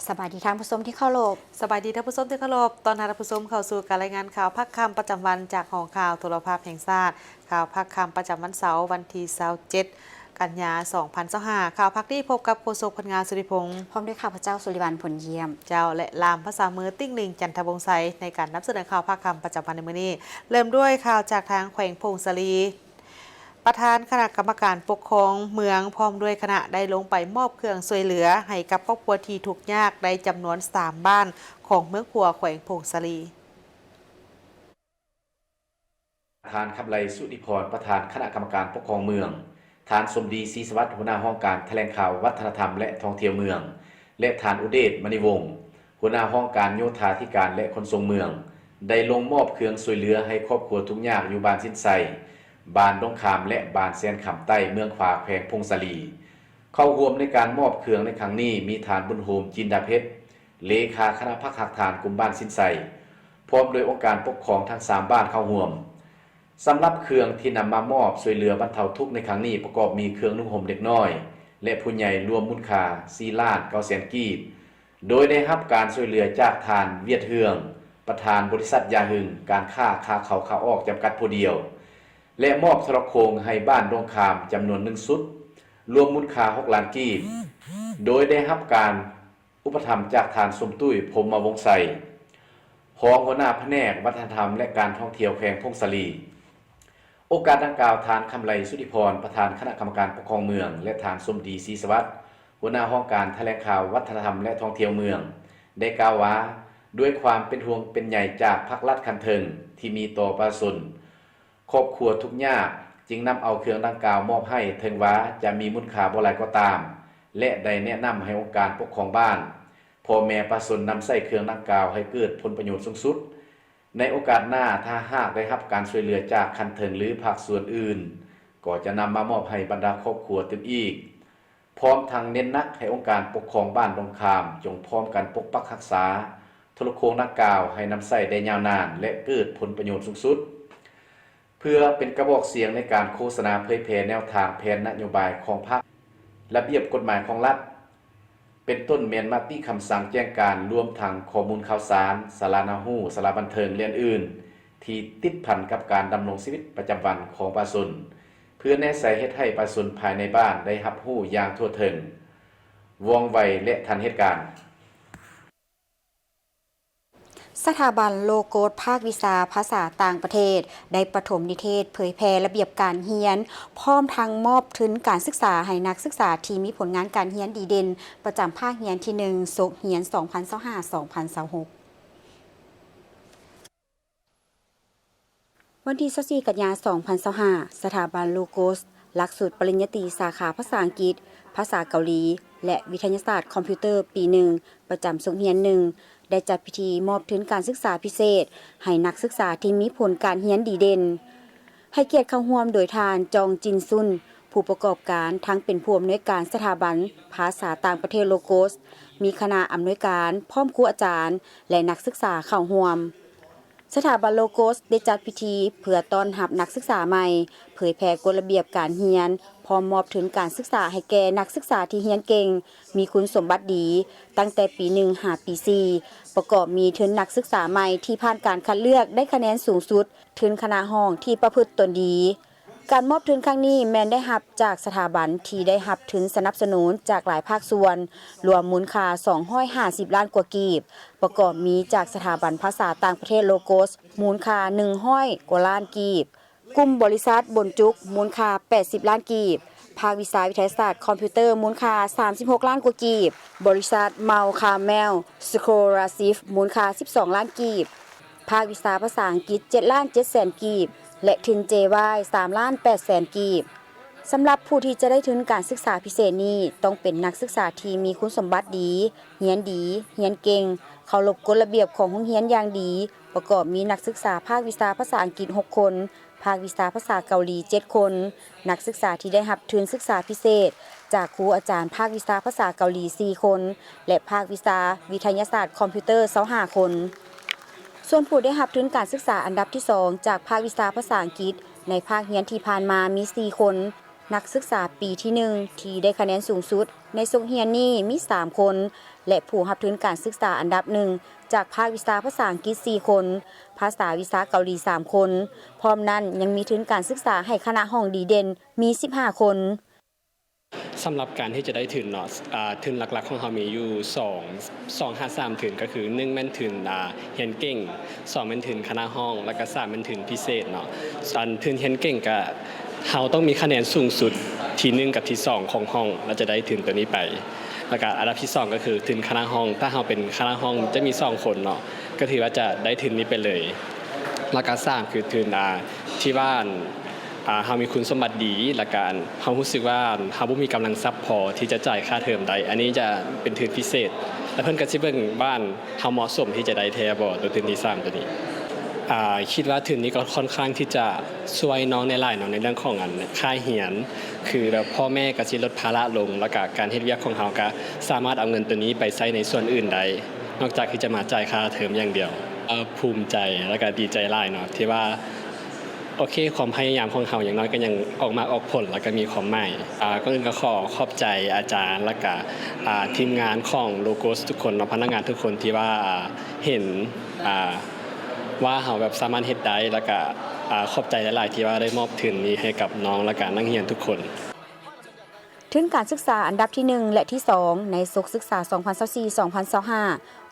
ສະບາຍດີທ່ານຜູ້ຊົມທີ່ເຄົາລົບ. ສະບາຍດີທ່ານຜູ້ຊົມທີ່ເຄົາລົບ. ຕ້ອນຮັບທ່ານຜູ້ຊົມເຂົ້າສູ່ການລາຍງານຂ່າວພາກຄ່ຳປະຈຳວັນຈາກຫ້ອງຂ່າວໂທລະພາບແຫ່ງຊາດ. ຂ່າວພາກຄ່ຳປະຈຳວັນເສົາ ວັນທີຊາວເຈັດ ກັນຍາ ສອງພັນຊາວຫ້າ. ຂ່າວພາກນີ້ພົບກັບໂຄສົກພັນງາ ສຸລິພົງ ພ້ອມດ້ວຍຂ້າພະເຈົ້າ ສຸລິວັນ ຜົນຢ້ຽມ ເຈົ້າ ແລະ ລ່າມພາສາມື ຕິ່ງໜິງ ຈັນທະວົງໄຊ ໃນການນຳສະເໜີຂ່າວພາກຄ່ຳປະຈຳວັນໃນມື້ນີ້. ເລີ່ມດ້ວຍຂ່າວຈາກທາງແຂວງຜົ້ງສາລີ. ປະທານຄະນະກຳມະການປົກຄອງເມືອງ ພ້ອມດ້ວຍຄະນະ ໄດ້ລົງໄປມອບເຄື່ອງຊ່ວຍເຫຼືອໃຫ້ກັບຄອບຄົວທີ່ທຸກຍາກ ໃນຈຳນວນສາມບ້ານຂອງເມືອງຂົວ ແຂວງຜົ້ງສາລີ. ທ່ານ ຄຳໄລ ສຸທິພອນ ປະທານຄະນະກຳມະການປົກຄອງເມືອງ, ທ່ານ ສົມດີ ສີສະຫວັດ ຫົວໜ້າຫ້ອງການຖະແຫຼງຂ່າວ ວັດທະນະທຳ ແລະ ທ່ອງທ່ຽວເມືອງ ແລະ ທ່ານ ອຸເດດ ມະນີວົງ ຫົວໜ້າຫ້ອງການໂຍທາທິການ ແລະ ຂົນສົ່ງເມືອງ ໄດ້ລົງມອບເຄື່ອງຊ່ວຍເຫຼືອໃຫ້ຄອບຄົວທຸກຍາກຢູ່ບ້ານສິນໄຊ, ບ້ານດົງຄາມ ແລະ ບ້ານແສນຄຳໃຕ້ ເມືອງຂວາ ແຂວງຜົ້ງສາລີ. ເຂົ້າຮ່ວມໃນການມອບເຄື່ອງໃນຄັ້ງນີ້ ມີທ່ານ ບຸນໂຮມ ຈິນດາເພັດ ເລຂາຄະນະພັກຮາກຖານກຸ່ມບ້ານສິນໄຊ, ພ້ອມດ້ວຍອົງການປົກຄອງທັງສາມບ້ານເຂົ້າຮ່ວມ. ສຳລັບເຄື່ອງທີ່ນຳມາມອບຊ່ວຍເຫຼືອບັນເທົາທຸກໃນຄັ້ງນີ້ ປະກອບມີເຄື່ອງນຸ່ງຫົ່ມເດັກນ້ອຍ ແລະ ຜູ້ໃຫຍ່ ລວມມູນຄ່າສີ່ລ້ານເກົ້າແສນກີບ, ໂດຍໄດ້ຮັບການຊ່ວຍເຫຼືອຈາກທ່ານ ວຽດ ເຮືອງ ປະທານບໍລິສັດຢາຫຶງ ການຄ້າຂາເຂົ້າຂາອອກຈຳກັດຜູ້ດຽວ ແລະ ມອບໂທລະໂຄ່ງໃຫ້ບ້ານດົງຄາມຈຳນວນໜຶ່ງຊຸດ ລວມມູນຄ່າຫົກລ້ານກີບ, ໂດຍໄດ້ຮັບການ ອຸປະຖຳຈາກທ່ານ ສົມຕຸ້ຍ ພົມມະວົງໄຊ ຮອງຫົວໜ້າພະແນກວັດທະນະທຳ ແລະ ການທ່ອງທ່ຽວແຂວງຜົ້ງສາລີ. ໂອກາດດັ່ງກ່າວ, ທ່ານ ຄຳໄລ ສຸທິພອນ ປະທານຄະນະກຳມະການປົກຄອງເມືອງ ແລະ ທ່ານ ສົມດີ ສີສະຫວັດ ຫົວໜ້າຫ້ອງການຖະແຫຼງຂ່າວ ວັດທະນະທຳ ແລະ ທ່ອງທ່ຽວເມືອງ ໄດ້ກ່າວວ່າ ດ້ວຍຄວາມເປັນຫ່ວງເປັນໃຍຈາກພາກລັດຂັ້ນເທິງທີ່ມີຕໍ່ປະຊາຊົນ ຄອບຄົວທຸກຍາກ ຈຶ່ງນຳເອົາເຄື່ອງດັ່ງກ່າວມອບໃຫ້, ເຖິງວ່າຈະມີມູນຄ່າບໍ່ຫຼາຍກໍຕາມ ແລະ ໄດ້ແນະນຳໃຫ້ອົງການປົກຄອງບ້ານ, ພໍ່ແມ່ປະຊາຊົນນຳໃຊ້ເຄື່ອງດັ່ງກ່າວໃຫ້ເກີດຜົນປະໂຫຍດສູງສຸດ. ໃນໂອກາດໜ້າ, ຖ້າຫາກໄດ້ຮັບການຊ່ວຍເຫຼືອຈາກຂັ້ນເທິງ ຫຼື ພາກສ່ວນອື່ນ, ກໍຈະນຳມາມອບໃຫ້ບັນດາຄອບຄົວຕື່ມອີກ. ພ້ອມທັງເນັ້ນໜັກໃຫ້ອົງການປົກຄອງບ້ານດົງຄາມ ຈົ່ງພ້ອມກັນປົກປັກຮັກສາໂທລະໂຄ່ງດັ່ງກ່າວໃຫ້ນຳໃຊ້ໄດ້ຍາວນານ ແລະ ເກີດຜົນປະໂຫຍດສູງສຸດ, ເພື່ອເປັນກະບອກສຽງໃນການໂຄສະນາເຜີຍແຜ່ແນວທາງແຜນນະໂຍບາຍຂອງພັກ, ລະບຽບກົດໝາຍຂອງລັດ, ເປັນຕົ້ນແມ່ນມະຕິຄຳສັ່ງແຈ້ງການ, ລວມທັງຂໍ້ມູນຂ່າວສານ, ສາລາໜ້າຮູ້, ສາລາບັນເທີງ ແລະ ອື່ນໆ ທີ່ຕິດພັນກັບການດຳລົງຊີວິດປະຈຳວັນຂອງປະຊາຊົນ, ເພື່ອແນໃສ່ເຮັດໃຫ້ປະຊາຊົນພາຍໃນບ້ານໄດ້ຮັບຮູ້ຢ່າງທົ່ວເຖິງ, ວ່ອງໄວ ແລະ ທັນເຫດການ. ສະຖາບັນໂລໂກສພາກວິຊາພາສາຕ່າງປະເທດ ໄດ້ປະຖົມນິເທດເຜີຍແຜ່ລະບຽບການຮຽນ, ພ້ອມທັງມອບທຶນການສຶກສາໃຫ້ນັກສຶກສາທີ່ມີຜົນງານການຮຽນດີເດັ່ນ ປະຈຳພາກຮຽນທີໜຶ່ງ ສົກຮຽນສອງພັນຊາວຫ້າ ສອງພັນຊາວຫົກ. ວັນທີຊາວສີ່ ກັນຍາ ສອງພັນຊາວຫ້າ, ສະຖາບັນໂລໂກສ ຫຼັກສູດປະລິນຍາຕີສາຂາພາສາອັງກິດ, ພາສາເກົາຫຼີ ແລະ ວິທະຍາສາດຄອມພິວເຕີ ປີໜຶ່ງ ປະຈຳສົກຮຽນໜຶ່ງ ໄດ້ຈັດພິທີມອບທຶນການສຶກສາພິເສດໃຫ້ນັກສຶກສາທີ່ມີຜົນການຮຽນດີເດັ່ນ. ໃຫ້ກຽດເຂົ້າຮ່ວມໂດຍທ່ານ ຈອງຈິນຊຸນ ຜູ້ປະກອບການ ທັງເປັນຜູ້ອຳນວຍການສະຖາບັນພາສາຕ່າງປະເທດໂລໂກສ, ມີຄະນະອຳນວຍການ, ພ້ອມຄູອາຈານ ແລະ ນັກສຶກສາເຂົ້າຮ່ວມ. ສະຖາບັນໂລໂກສໄດ້ຈັດພິທີເພື່ອຕ້ອນຮັບນັກສຶກສາໃໝ່, ເຜີຍແຜ່ກົດລະບຽບການຮຽນ, ພ້ອມມອບທຶນການສຶກສາໃຫ້ແກ່ນັກສຶກສາທີ່ຮຽນເກັ່ງ, ມີຄຸນສົມບັດດີ, ຕັ້ງແຕ່ປີໜຶ່ງຫາປີສີ່, ປະກອບມີທຶນນັກສຶກສາໃໝ່ທີ່ຜ່ານການຄັດເລືອກໄດ້ຄະແນນສູງສຸດ, ທຶນຄະນະຫ້ອງທີ່ປະພຶດຕົນດີ. ການມອບທຶນຄັ້ງນີ້ແມ່ນໄດ້ຮັບຈາກສະຖາບັນທີ່ໄດ້ຮັບທຶນສະໜັບສະໜູນຈາກຫຼາຍພາກສ່ວນ, ລວມມູນຄ່າສອງຮ້ອຍຫ້າສິບລ້ານກວ່າກີບ, ປະກອບມີຈາກສະຖາບັນພາສາຕ່າງປະເທດໂລໂກສ ມູນຄ່າໜຶ່ງຮ້ອຍກວ່າລ້ານກີບ, ກຸ່ມບໍລິສັດບົນຈຸກ ມູນຄ່າແປດສິບລ້ານກີບ, ພາກວິຊາວິທະຍາສາດຄອມພິວເຕີ ມູນຄ່າສາມສິບຫົກລ້ານກວ່າກີບ, ບໍລິສັດເມົາຄາແມວ ສະໂຄລາຊິບ ມູນຄ່າສິບສອງລ້ານກີບ, ພາກວິຊາພາສາອັງກິດເຈັດລ້ານເຈັດແສນກີບ ແລະ ທຶນເຈວາຍສາມລ້ານແປດແສນກີບ. ສຳລັບຜູ້ທີ່ຈະໄດ້ທຶນການສຶກສາພິເສດນີ້ ຕ້ອງເປັນນັກສຶກສາທີ່ມີຄຸນສົມບັດດີ, ຮຽນດີ, ຮຽນເກັ່ງ, ເຄົາລົບກົດລະບຽບຂອງໂຮງຮຽນຢ່າງດີ, ປະກອບມີນັກສຶກສາພາກວິຊາພາສາອັງກິດຫົກຄົນ, ພາກວິຊາພາສາເກົາຫຼີເຈັດຄົນ, ນັກສຶກສາທີ່ໄດ້ຮັບທຶນສຶກສາພິເສດຈາກຄູອາຈານພາກວິຊາພາສາເກົາຫຼີສີ່ຄົນ ແລະ ພາກວິຊາວິທະຍາສາດຄອມພິວເຕີຊາວຫ້າຄົນ. ສ່ວນຜູ້ໄດ້ຮັບທຶນການສຶກສາອັນດັບທີສອງຈາກພາກວິຊາພາສາອັງກິດໃນພາກຮຽນທີ່ຜ່ານມາມີສີ່ຄົນ, ນັກສຶກສາປີທີໜຶ່ງ ທີ່ໄດ້ຄະແນນສູງສຸດໃນສົກຮຽນນີ້ມີສາມຄົນ ແລະ ຜູ້ຮັບທຶນການສຶກສາອັນດັບໜຶ່ງ ຈາກພາກວິຊາພາສາອັງກິດສີ່ຄົນ, ພາສາວິຊາເກົາຫຼີສາມຄົນ. ພ້ອມນັ້ນຍັງມີທຶນການສຶກສາໃຫ້ຄະນະຫ້ອງດີເດັ່ນມີສິບຫ້າຄົນ. ສຳລັບການທີ່ຈະໄດ້ທຶນເນາະ ອາ ທຶນຫຼັກໆຂອງເຮົາມີຢູ່ສອງ ສອງຫາສາມທຶນ ກໍຄືໜຶ່ງແມ່ນທຶນ ອາ ຮຽນເກັ່ງ, ສອງແມ່ນທຶນຄະນະຫ້ອງ ແລ້ວກະສາມແມ່ນທຶນພິເສດເນາະ. ອັນທຶນຮຽນເກັ່ງກະ ເຮົາຕ້ອງມີຄະແນນສູງສຸດທີໜຶ່ງກັບທີສອງຂອງຫ້ອງ ແລ້ວຈະໄດ້ທຶນໂຕນີ້ໄປ. ແລ້ວກະອັນດັບທີສອງກໍຄືທຶນຄະນະຫ້ອງ, ຖ້າເຮົາເປັນຄະນະຫ້ອງຈະມີສອງຄົນເນາະ ກໍຖືວ່າຈະໄດ້ທຶນນີ້ໄປເລີຍ. ແລ້ວກະສາມຄືທຶນ ອາ ທີ່ວ່າ ອາ ເຮົາມີຄຸນສົມບັດດີ ແລ້ວກະເຮົາຮູ້ສຶກວ່າເຮົາບໍ່ມີກຳລັງຊັບພໍທີ່ຈະຈ່າຍຄ່າເທີມໄດ້ ອັນນີ້ຈະເປັນທຶນພິເສດ ແລ້ວເພິ່ນກະຊິເບິ່ງວ່າເຮົາເໝາະສົມທີ່ຈະໄດ້ແທ້ບໍ່ ໂຕທຶນທີສາມໂຕນີ້. ອາ ຄິດວ່າທຶນນີ້ກໍຄ່ອນຂ້າງທີ່ຈະຊ່ວຍນ້ອງໄດ້ຫຼາຍເນາະ ໃນເລື່ອງຂອງ ອັນ ຄ່າຮຽນ ຄືແບບພໍ່ແມ່ກະຊິຫຼຸດພາລະລົງ ແລ້ວກະການເຮັດວຽກຂອງເຮົາກະສາມາດເອົາເງິນໂຕນີ້ໄປໃຊ້ໃນສ່ວນອື່ນໄດ້ ນອກຈາກທີ່ຈະມາຈ່າຍຄ່າເທີມຢ່າງດຽວ. ເອີ ພູມໃຈ ແລ້ວກະດີໃຈຫຼາຍເນາະ ທີ່ວ່າ ໂອເຄ ຄວາມພະຍາຍາມຂອງເຮົາຢ່າງໜ້ອຍກໍຍັງອອກໝາກອອກຜົນ ແລ້ວກໍມີຄວາມໝາຍ. ອາ ກ່ອນອື່ນກໍຂໍຂອບໃຈອາຈານ ແລ້ວກະ ອາ ທີມງານຂອງ Logos ທຸກຄົນເນາະ ພະນັກງານທຸກຄົນທີ່ວ່າເຫັນ ອາ ວ່າເຮົາແບບສາມາດເຮັດໄດ້ ແລ້ວກະ ອາ ຂອບໃຈຫຼາຍໆ ທີ່ວ່າໄດ້ມອບທຶນນີ້ໃຫ້ກັບນ້ອງ ແລ້ວກະນັກຮຽນທຸກຄົນ. ທຶນການສຶກສາອັນດັບທີໜຶ່ງ ແລະ ທີສອງ ໃນສົກສຶກສາສອງພັນຊາວສີ່ ສອງພັນຊາວຫ້າ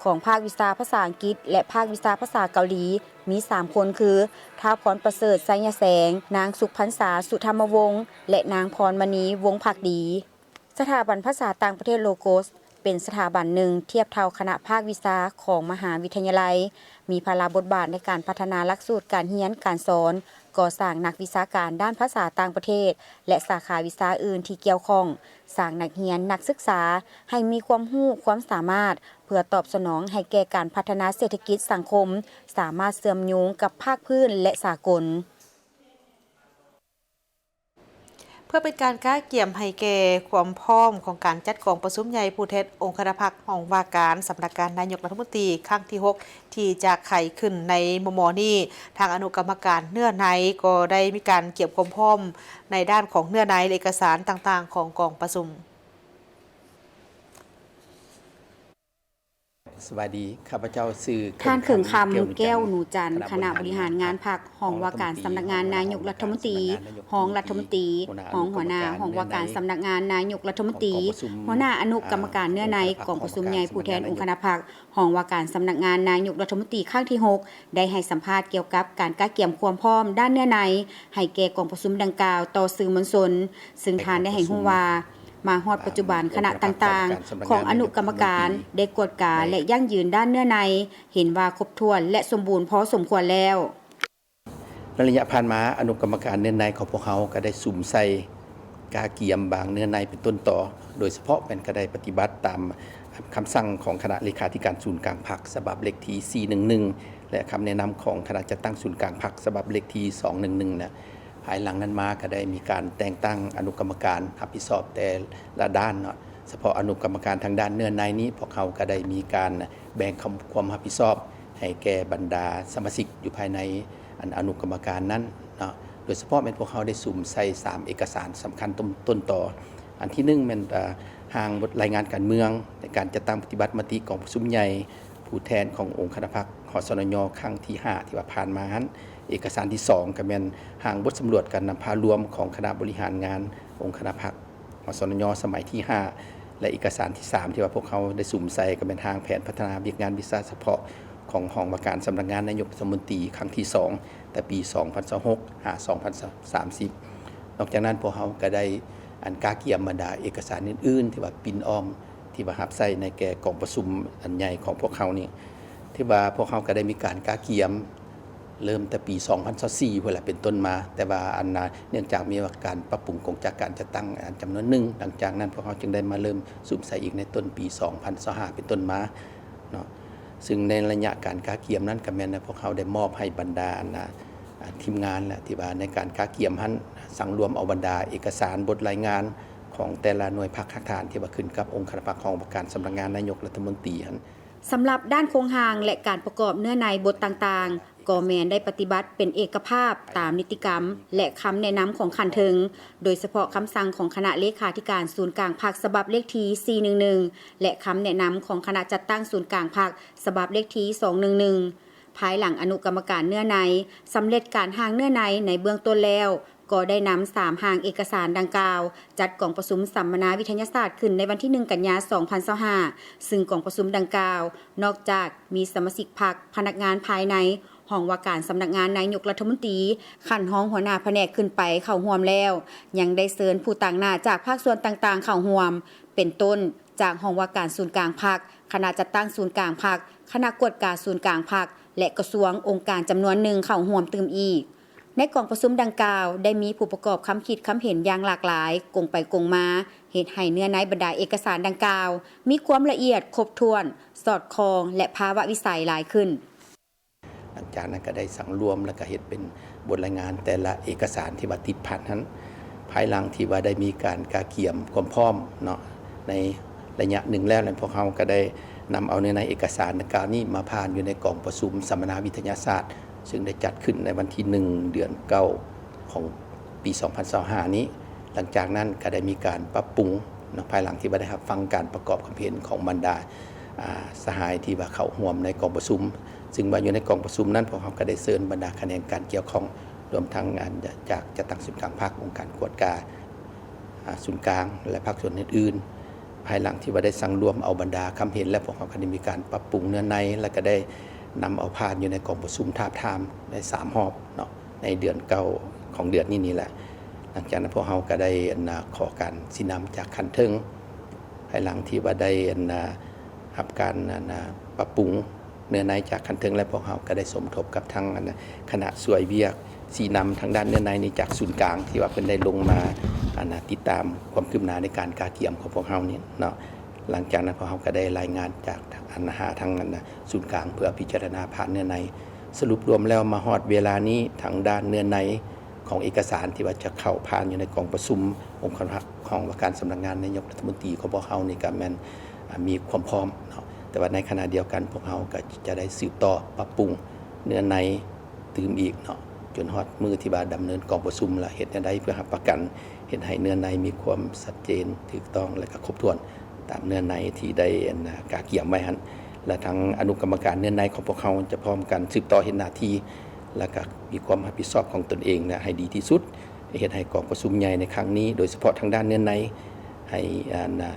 ຂອງພາກວິຊາພາສາອັງກິດ ແລະ ພາກວິຊາພາສາເກົາຫຼີ ມີສາມຄົນຄື ທ້າວ ພອນປະເສີດ ໄຊຍະແສງ, ນາງ ສຸກພັນສາ ສຸທຳມະວົງ ແລະ ນາງ ພອນມະນີ ວົງພັກດີ. ສະຖາບັນພາສາຕ່າງປະເທດ Logos ເປັນສະຖາບັນໜຶ່ງທຽບເທົ່າຄະນະພາກວິຊາຂອງມະຫາວິທະຍາໄລ, ມີພາລະບົດບາດໃນການພັດທະນາຫຼັກສູດການຮຽນການສອນ, ກໍ່ສ້າງນັກວິຊາການດ້ານພາສາຕ່າງປະເທດ ແລະ ສາຂາວິຊາອື່ນທີ່ກ່ຽວຂ້ອງ, ສ້າງນັກຮຽນນັກສຶກສາໃຫ້ມີຄວາມຮູ້ຄວາມສາມາດ ເພື່ອຕອບສະໜອງໃຫ້ແກ່ການພັດທະນາເສດຖະກິດສັງຄົມ, ສາມາດເຊື່ອມໂຍງກັບພາກພື້ນ ແລະ ສາກົນ. ເພື່ອເປັນການກະກຽມໃຫ້ແກ່ຄວາມພ້ອມຂອງການຈັດກອງປະຊຸມໃຫຍ່ຜູ້ແທນອົງຄະນະພັກຫ້ອງວ່າການສຳນັກງານນາຍົກລັດຖະມົນຕີຄັ້ງທີຫົກ ທີ່ຈະໄຂຂຶ້ນໃນມໍ່ໆນີ້, ທາງອະນຸກຳມະການເນື້ອໃນກໍໄດ້ມີການກຽມຄວາມພ້ອມໃນດ້ານຂອງເນື້ອໃນ ແລະ ເອກະສານຕ່າງໆຂອງກອງປະຊຸມ. ສະບາຍດີ ຂ້າພະເຈົ້າຊື່ ທ່ານ ເຂີງຄຳ ແກ້ວໜູຈັນ ຄະນະບໍລິຫານງານພັກ ຫ້ອງວ່າການສຳນັກງານນາຍົກລັດຖະມົນຕີ, ຮອງລັດຖະມົນຕີ, ຮອງຫົວໜ້າຫ້ອງວ່າການສຳນັກງານນາຍົກລັດຖະມົນຕີ, ຫົວໜ້າອະນຸກຳມະການເນື້ອໃນກອງປະຊຸມໃຫຍ່ຜູ້ແທນອົງຄະນະພັກ ຫ້ອງວ່າການສຳນັກງານນາຍົກລັດຖະມົນຕີຄັ້ງທີຫົກ ໄດ້ໃຫ້ສຳພາດກ່ຽວກັບການກະກຽມຄວາມພ້ອມດ້ານເນື້ອໃນ ໃຫ້ແກ່ກອງປະຊຸມດັ່ງກ່າວຕໍ່ສື່ມວນຊົນ, ຊຶ່ງທ່ານໄດ້ໃຫ້ຮູ້ວ່າ ມາຮອດປັດຈຸບັນຄະນະຕ່າງໆຂອງອະນຸກຳມະການໄດ້ກວດກາ ແລະ ຢັ້ງຢືນດ້ານເນື້ອໃນ ເຫັນວ່າຄົບຖ້ວນ ແລະ ສົມບູນພໍສົມຄວນແລ້ວ. ໃນໄລຍະຜ່ານມາ ອະນຸກຳມະການເນື້ອໃນຂອງພວກເຮົາກໍໄດ້ສຸມໃສ່ກະກຽມບາງເນື້ອໃນເປັນຕົ້ນຕໍ, ໂດຍສະເພາະແມ່ນກໍໄດ້ປະຕິບັດຕາມຄຳສັ່ງຂອງຄະນະເລຂາທິການສູນກາງພັກ ສະບັບເລກທີສີ່ໜຶ່ງໜຶ່ງ ແລະ ຄຳແນະນຳຂອງຄະນະຈັດຕັ້ງສູນກາງພັກ ສະບັບເລກທີສອງໜຶ່ງໜຶ່ງນະ. ພາຍຫຼັງນັ້ນມາກໍໄດ້ມີການແຕ່ງຕັ້ງອະນຸກຳມະການຮັບຜິດຊອບແຕ່ລະດ້ານເນາະ. ສະເພາະອະນຸກຳມະການທາງດ້ານເນື້ອໃນນີ້ ພວກເຮົາກໍໄດ້ມີການແບ່ງຄວາມຮັບຜິດຊອບໃຫ້ແກ່ບັນດາສະມາຊິກຢູ່ພາຍໃນອັນອະນຸກຳມະການນັ້ນເນາະ. ໂດຍສະເພາະແມ່ນພວກເຮົາໄດ້ສຸມໃສ່ສາມເອກະສານສຳຄັນຕົ້ນຕໍ. ອັນທີໜຶ່ງແມ່ນ ອາ ຮ່າງບົດລາຍງານການເມືອງໃນການຈັດຕັ້ງປະຕິບັດມະຕິກອງປະຊຸມໃຫຍ່ ຜູ້ແທນຂອງອົງຄະນະພັກ ຫສນຍ ຄັ້ງທີຫ້າ ທີ່ວ່າຜ່ານມາຫັ້ນ, ເອກະສານທີສອງກໍແມ່ນຮ່າງບົດສຳຫຼວດການນຳພາລວມຂອງຄະນະບໍລິຫານງານອົງຄະນະພັກ ຫສນຍ ສະໄໝທີຫ້າ ແລະ ເອກະສານທີສາມທີ່ວ່າພວກເຮົາໄດ້ສຸມໃສ່ກໍແມ່ນຮ່າງແຜນພັດທະນາວຽກງານວິຊາສະເພາະຂອງຫ້ອງວ່າການສຳນັກງານນາຍົກລັດຖະມົນຕີຄັ້ງທີສອງ ແຕ່ປີສອງພັນຊາວຫົກ ຫາ ສອງພັນສາມສິບ. ນອກຈາກນັ້ນພວກເຮົາກໍໄດ້ອັນກະກຽມບັນດາເອກະສານອື່ນໆ ທີ່ວ່າປິ່ນອ້ອມ ທີ່ວ່າຮັບໃຊ້ໃນແກ່ກອງປະຊຸມອັນໃຫຍ່ຂອງພວກເຮົານີ້ ຖືວ່າພວກເຮົາກໍໄດ້ມີການກະກຽມເລີ່ມແຕ່ປີສອງພັນຊາວສີ່ພຸ້ນແຫຼະເປັນຕົ້ນມາ, ແຕ່ວ່າອັນນາ ເນື່ອງຈາກມີວ່າການປັບປຸງໂຄງຈາກການຈັດຕັ້ງອັນຈຳນວນໜຶ່ງ, ຫຼັງຈາກນັ້ນພວກເຮົາຈຶ່ງໄດ້ມາເລີ່ມສຸມໃສ່ອີກໃນຕົ້ນປີສອງພັນຊາວຫ້າເປັນຕົ້ນມາເນາະ. ຊຶ່ງໃນໄລຍະການກະກຽມນັ້ນກໍແມ່ນພວກເຮົາໄດ້ມອບໃຫ້ບັນດາອັນນາ ອາ ທີມງານແຫຼະ ທີ່ວ່າໃນການກະກຽມຫັ້ນ ສັງລວມເອົາບັນດາເອກະສານບົດລາຍງານຂອງແຕ່ລະໜ່ວຍພັກຮາກຖານ ທີ່ວ່າຂຶ້ນກັບອົງຄະນະພັກຫ້ອງວ່າການສຳນັກງານນາຍົກລັດຖະມົນຕີຫັ້ນ. ສຳລັບດ້ານໂຄງຮ່າງ ແລະ ການປະກອບເນື້ອໃນບົດຕ່າງໆ ກໍແມ່ນໄດ້ປະຕິບັດເປັນເອກະພາບຕາມນິຕິກຳ ແລະ ຄຳແນະນຳຂອງຂັ້ນເທິງ, ໂດຍສະເພາະຄຳສັ່ງຂອງຄະນະເລຂາທິການສູນກາງພັກສະບັບເລກທີສີ່ໜຶ່ງໜຶ່ງ ແລະ ຄຳແນະນຳຂອງຄະນະຈັດຕັ້ງສູນກາງພັກສະບັບເລກທີສອງໜຶ່ງໜຶ່ງ. ພາຍຫຼັງອະນຸກຳມະການເນື້ອໃນສຳເລັດການຮ່າງເນື້ອໃນໃນເບື້ອງຕົ້ນແລ້ວ, ກໍໄດ້ນຳສາມຮ່າງເອກະສານດັ່ງກ່າວ ຈັດກອງປະຊຸມສຳມະນາວິທະຍາສາດຂຶ້ນໃນວັນທີໜຶ່ງ ກັນຍາ ສອງພັນຊາວຫ້າ ຊຶ່ງກອງປະຊຸມດັ່ງກ່າວ ນອກຈາກມີສະມາຊິກພັກ, ພະນັກງານພາຍໃນ, ຫ້ອງວ່າການສຳນັກງານນາຍົກລັດຖະມົນຕີ, ຂັ້ນຮອງຫົວໜ້າພະແນກຂຶ້ນໄປເຂົ້າຮ່ວມແລ້ວ, ຍັງໄດ້ເຊີນຜູ້ຕາງໜ້າຈາກພາກສ່ວນຕ່າງໆເຂົ້າຮ່ວມ, ເປັນຕົ້ນ ຈາກຫ້ອງວ່າການສູນກາງພັກ, ຄະນະຈັດຕັ້ງສູນກາງພັກ, ຄະນະກວດກາສູນກາງພັກ ແລະ ກະຊວງ, ອົງການຈຳນວນໜຶ່ງເຂົ້າຮ່ວມຕື່ມອີກ. ໃນກອງປະຊຸມດັ່ງກ່າວ ໄດ້ມີຜູ້ປະກອບຄຳຄິດຄຳເຫັນຢ່າງຫຼາກຫຼາຍ, ກົງໄປກົງມາ, ເຮັດໃຫ້ເນື້ອໃນບັນດາເອກະສານດັ່ງກ່າວ ມີຄວາມລະອຽດ, ຄົບຖ້ວນ, ສອດຄ່ອງ ແລະ ພາວະວິໄສຫຼາຍຂຶ້ນ. ຫຼັງຈາກນັ້ນກໍໄດ້ສັງລວມ ແລ້ວກໍເຮັດເປັນບົດລາຍງານແຕ່ລະເອກະສານທີ່ວ່າຕິດພັນຫັ້ນ. ພາຍຫຼັງທີ່ວ່າໄດ້ມີການກະກຽມຄວາມພ້ອມເນາະ ໃນໄລຍະໜຶ່ງແລ້ວນັ້ນ, ພວກເຮົາກໍໄດ້ນຳເອົາເນື້ອໃນເອກະສານດັ່ງກ່າວນີ້ມາຜ່ານຢູ່ໃນກອງປະຊຸມສຳມະນາວິທະຍາສາດ ຊຶ່ງໄດ້ຈັດຂຶ້ນໃນວັນທີໜຶ່ງ ເດືອນເກົ້າ ຂອງປີສອງພັນຊາວຫ້ານີ້. ຫຼັງຈາກນັ້ນກໍໄດ້ມີການປັບປຸງເນາະ ພາຍຫຼັງທີ່ວ່າໄດ້ຮັບຟັງການປະກອບຄຳເຫັນຂອງບັນດາ ອາ ສະຫາຍທີ່ວ່າເຂົ້າຮ່ວມໃນກອງປະຊຸມ, ຊຶ່ງວ່າຢູ່ໃນກອງປະຊຸມນັ້ນ ພວກເຮົາກໍໄດ້ເຊີນບັນດາຂະແໜງການກ່ຽວຂ້ອງ ລວມທັງ ອາ ຈາກ ຈາກຈັດຕັ້ງສູນກາງພັກ, ອົງການກວດກາ ອາ ສູນກາງ ແລະ ພາກສ່ວນອື່ນໆ. ພາຍຫຼັງທີ່ວ່າໄດ້ສັງລວມເອົາບັນດາຄຳເຫັນ ແລະ ພວກເຮົາກໍໄດ້ມີການປັບປຸງເນື້ອໃນ ແລະ ກໍໄດ້ນຳເອົາຜ່ານຢູ່ໃນກອງປະຊຸມທາບທາມໄດ້ສາມຮອບເນາະ ໃນເດືອນເກົ້າຂອງເດືອນນີ້ນີ້ແຫຼະ. ຫຼັງຈາກນັ້ນພວກເຮົາກໍໄດ້ ອັນນາ ຂໍການຊີ້ນຳຈາກຂັ້ນເທິງ. ພາຍຫຼັງທີ່ວ່າໄດ້ ອັນນາ ຮັບການ ອັນນາ ປັບປຸງເນື້ອໃນຈາກຂັ້ນເທິງແລ້ວ, ພວກເຮົາກໍໄດ້ສົມທົບກັບທາງ ອັນນາ ຄະນະຊ່ວຍວຽກຊີ້ນຳທາງດ້ານເນື້ອໃນນີ້ຈາກສູນກາງ ທີ່ວ່າເພິ່ນໄດ້ລົງມາ ອັນນາ ຕິດຕາມຄວາມຄືບໜ້າໃນການກະກຽມຂອງພວກເຮົານີ້ເນາະ. ຫຼັງຈາກນັ້ນພວກເຮົາກໍໄດ້ລາຍງານຈາກ ອັນນາ ຫາທາງ ອັນນາ ສູນກາງ ເພື່ອພິຈາລະນາຜ່ານເນື້ອໃນ. ສະຫຼຸບລວມແລ້ວມາຮອດເວລານີ້ ທາງດ້ານເນື້ອໃນຂອງເອກະສານທີ່ວ່າຈະເຂົ້າຜ່ານຢູ່ໃນກອງປະຊຸມອົງຄະນະພັກ ຫ້ອງວ່າການສຳນັກງານນາຍົກລັດຖະມົນຕີຂອງພວກເຮົານີ້ກໍແມ່ນ ອາ ມີຄວາມພ້ອມເນາະ, ແຕ່ວ່າໃນຂະນະດຽວກັນ ພວກເຮົາກໍຈະໄດ້ສືບຕໍ່ປັບປຸງເນື້ອໃນຕື່ມອີກເນາະ ຈົນຮອດມື້ທີ່ວ່າດຳເນີນກອງປະຊຸມ ແລະ ເຮັດແນວໃດເພື່ອຮັບປະກັນ ເຮັດໃຫ້ເນື້ອໃນມີຄວາມຊັດເຈນ, ຖືກຕ້ອງ ແລະ ກໍຄົບຖ້ວນຕາມເນື້ອໃນທີ່ໄດ້ ອັນນາ ກະກຽມໄວ້ຫັ້ນ. ແລະ ທາງອະນຸກຳມະການເນື້ອໃນຂອງພວກເຮົາຈະພ້ອມກັນສືບຕໍ່ເຮັດໜ້າທີ່ ແລະ ກໍມີຄວາມຮັບຜິດຊອບຂອງຕົນເອງ ແລະ ໃຫ້ດີທີ່ສຸດ ເຮັດໃຫ້ກອງປະຊຸມໃຫຍ່ໃນຄັ້ງນີ້ ໂດຍສະເພາະທາງດ້ານເນື້ອໃນ ໃຫ້ ອັນນາ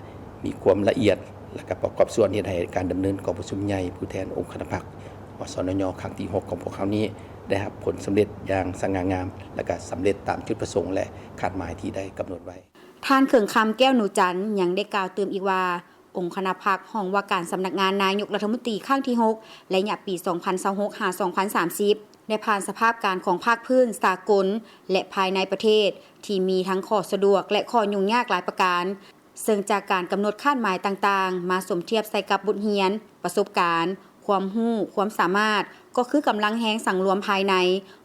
ມີຄວາມລະອຽດ ແລະ ກໍປະກອບສ່ວນເຮັດໃຫ້ການດຳເນີນກອງປະຊຸມໃຫຍ່ຜູ້ແທນອົງຄະນະພັກ ອສນຍ ຄັ້ງທີຫົກຂອງພວກເຮົານີ້ ໄດ້ຮັບຜົນສຳເລັດຢ່າງສະຫງ່າງາມ ແລະ ກໍສຳເລັດຕາມຈຸດປະສົງ ແລະ ຄາດໝາຍທີ່ໄດ້ກຳນົດໄວ້. ທ່ານ ເຂີງຄຳ ແກ້ວໜູຈັນ ຍັງໄດ້ກ່າວຕື່ມອີກວ່າ ອົງຄະນະພັກ ຫ້ອງວ່າການສຳນັກງານນາຍົກລັດຖະມົນຕີຄັ້ງທີຫົກ ໄລຍະປີສອງພັນຊາວຫົກ ຫາ ສອງພັນສາມສິບ ໄດ້ຜ່ານສະພາບການຂອງພາກພື້ນສາກົນ ແລະ ພາຍໃນປະເທດ ທີ່ມີທັງຂໍ້ສະດວກ ແລະ ຂໍ້ຫຍຸ້ງຍາກຫຼາຍປະການ, ເຊິ່ງຈາກການກຳນົດຄາດໝາຍຕ່າງໆ ມາສົມທຽບໃສ່ກັບບົດຮຽນ, ປະສົບການ, ຄວາມຮູ້, ຄວາມສາມາດ, ກໍຄືກຳລັງແຮງສັງລວມພາຍໃນ,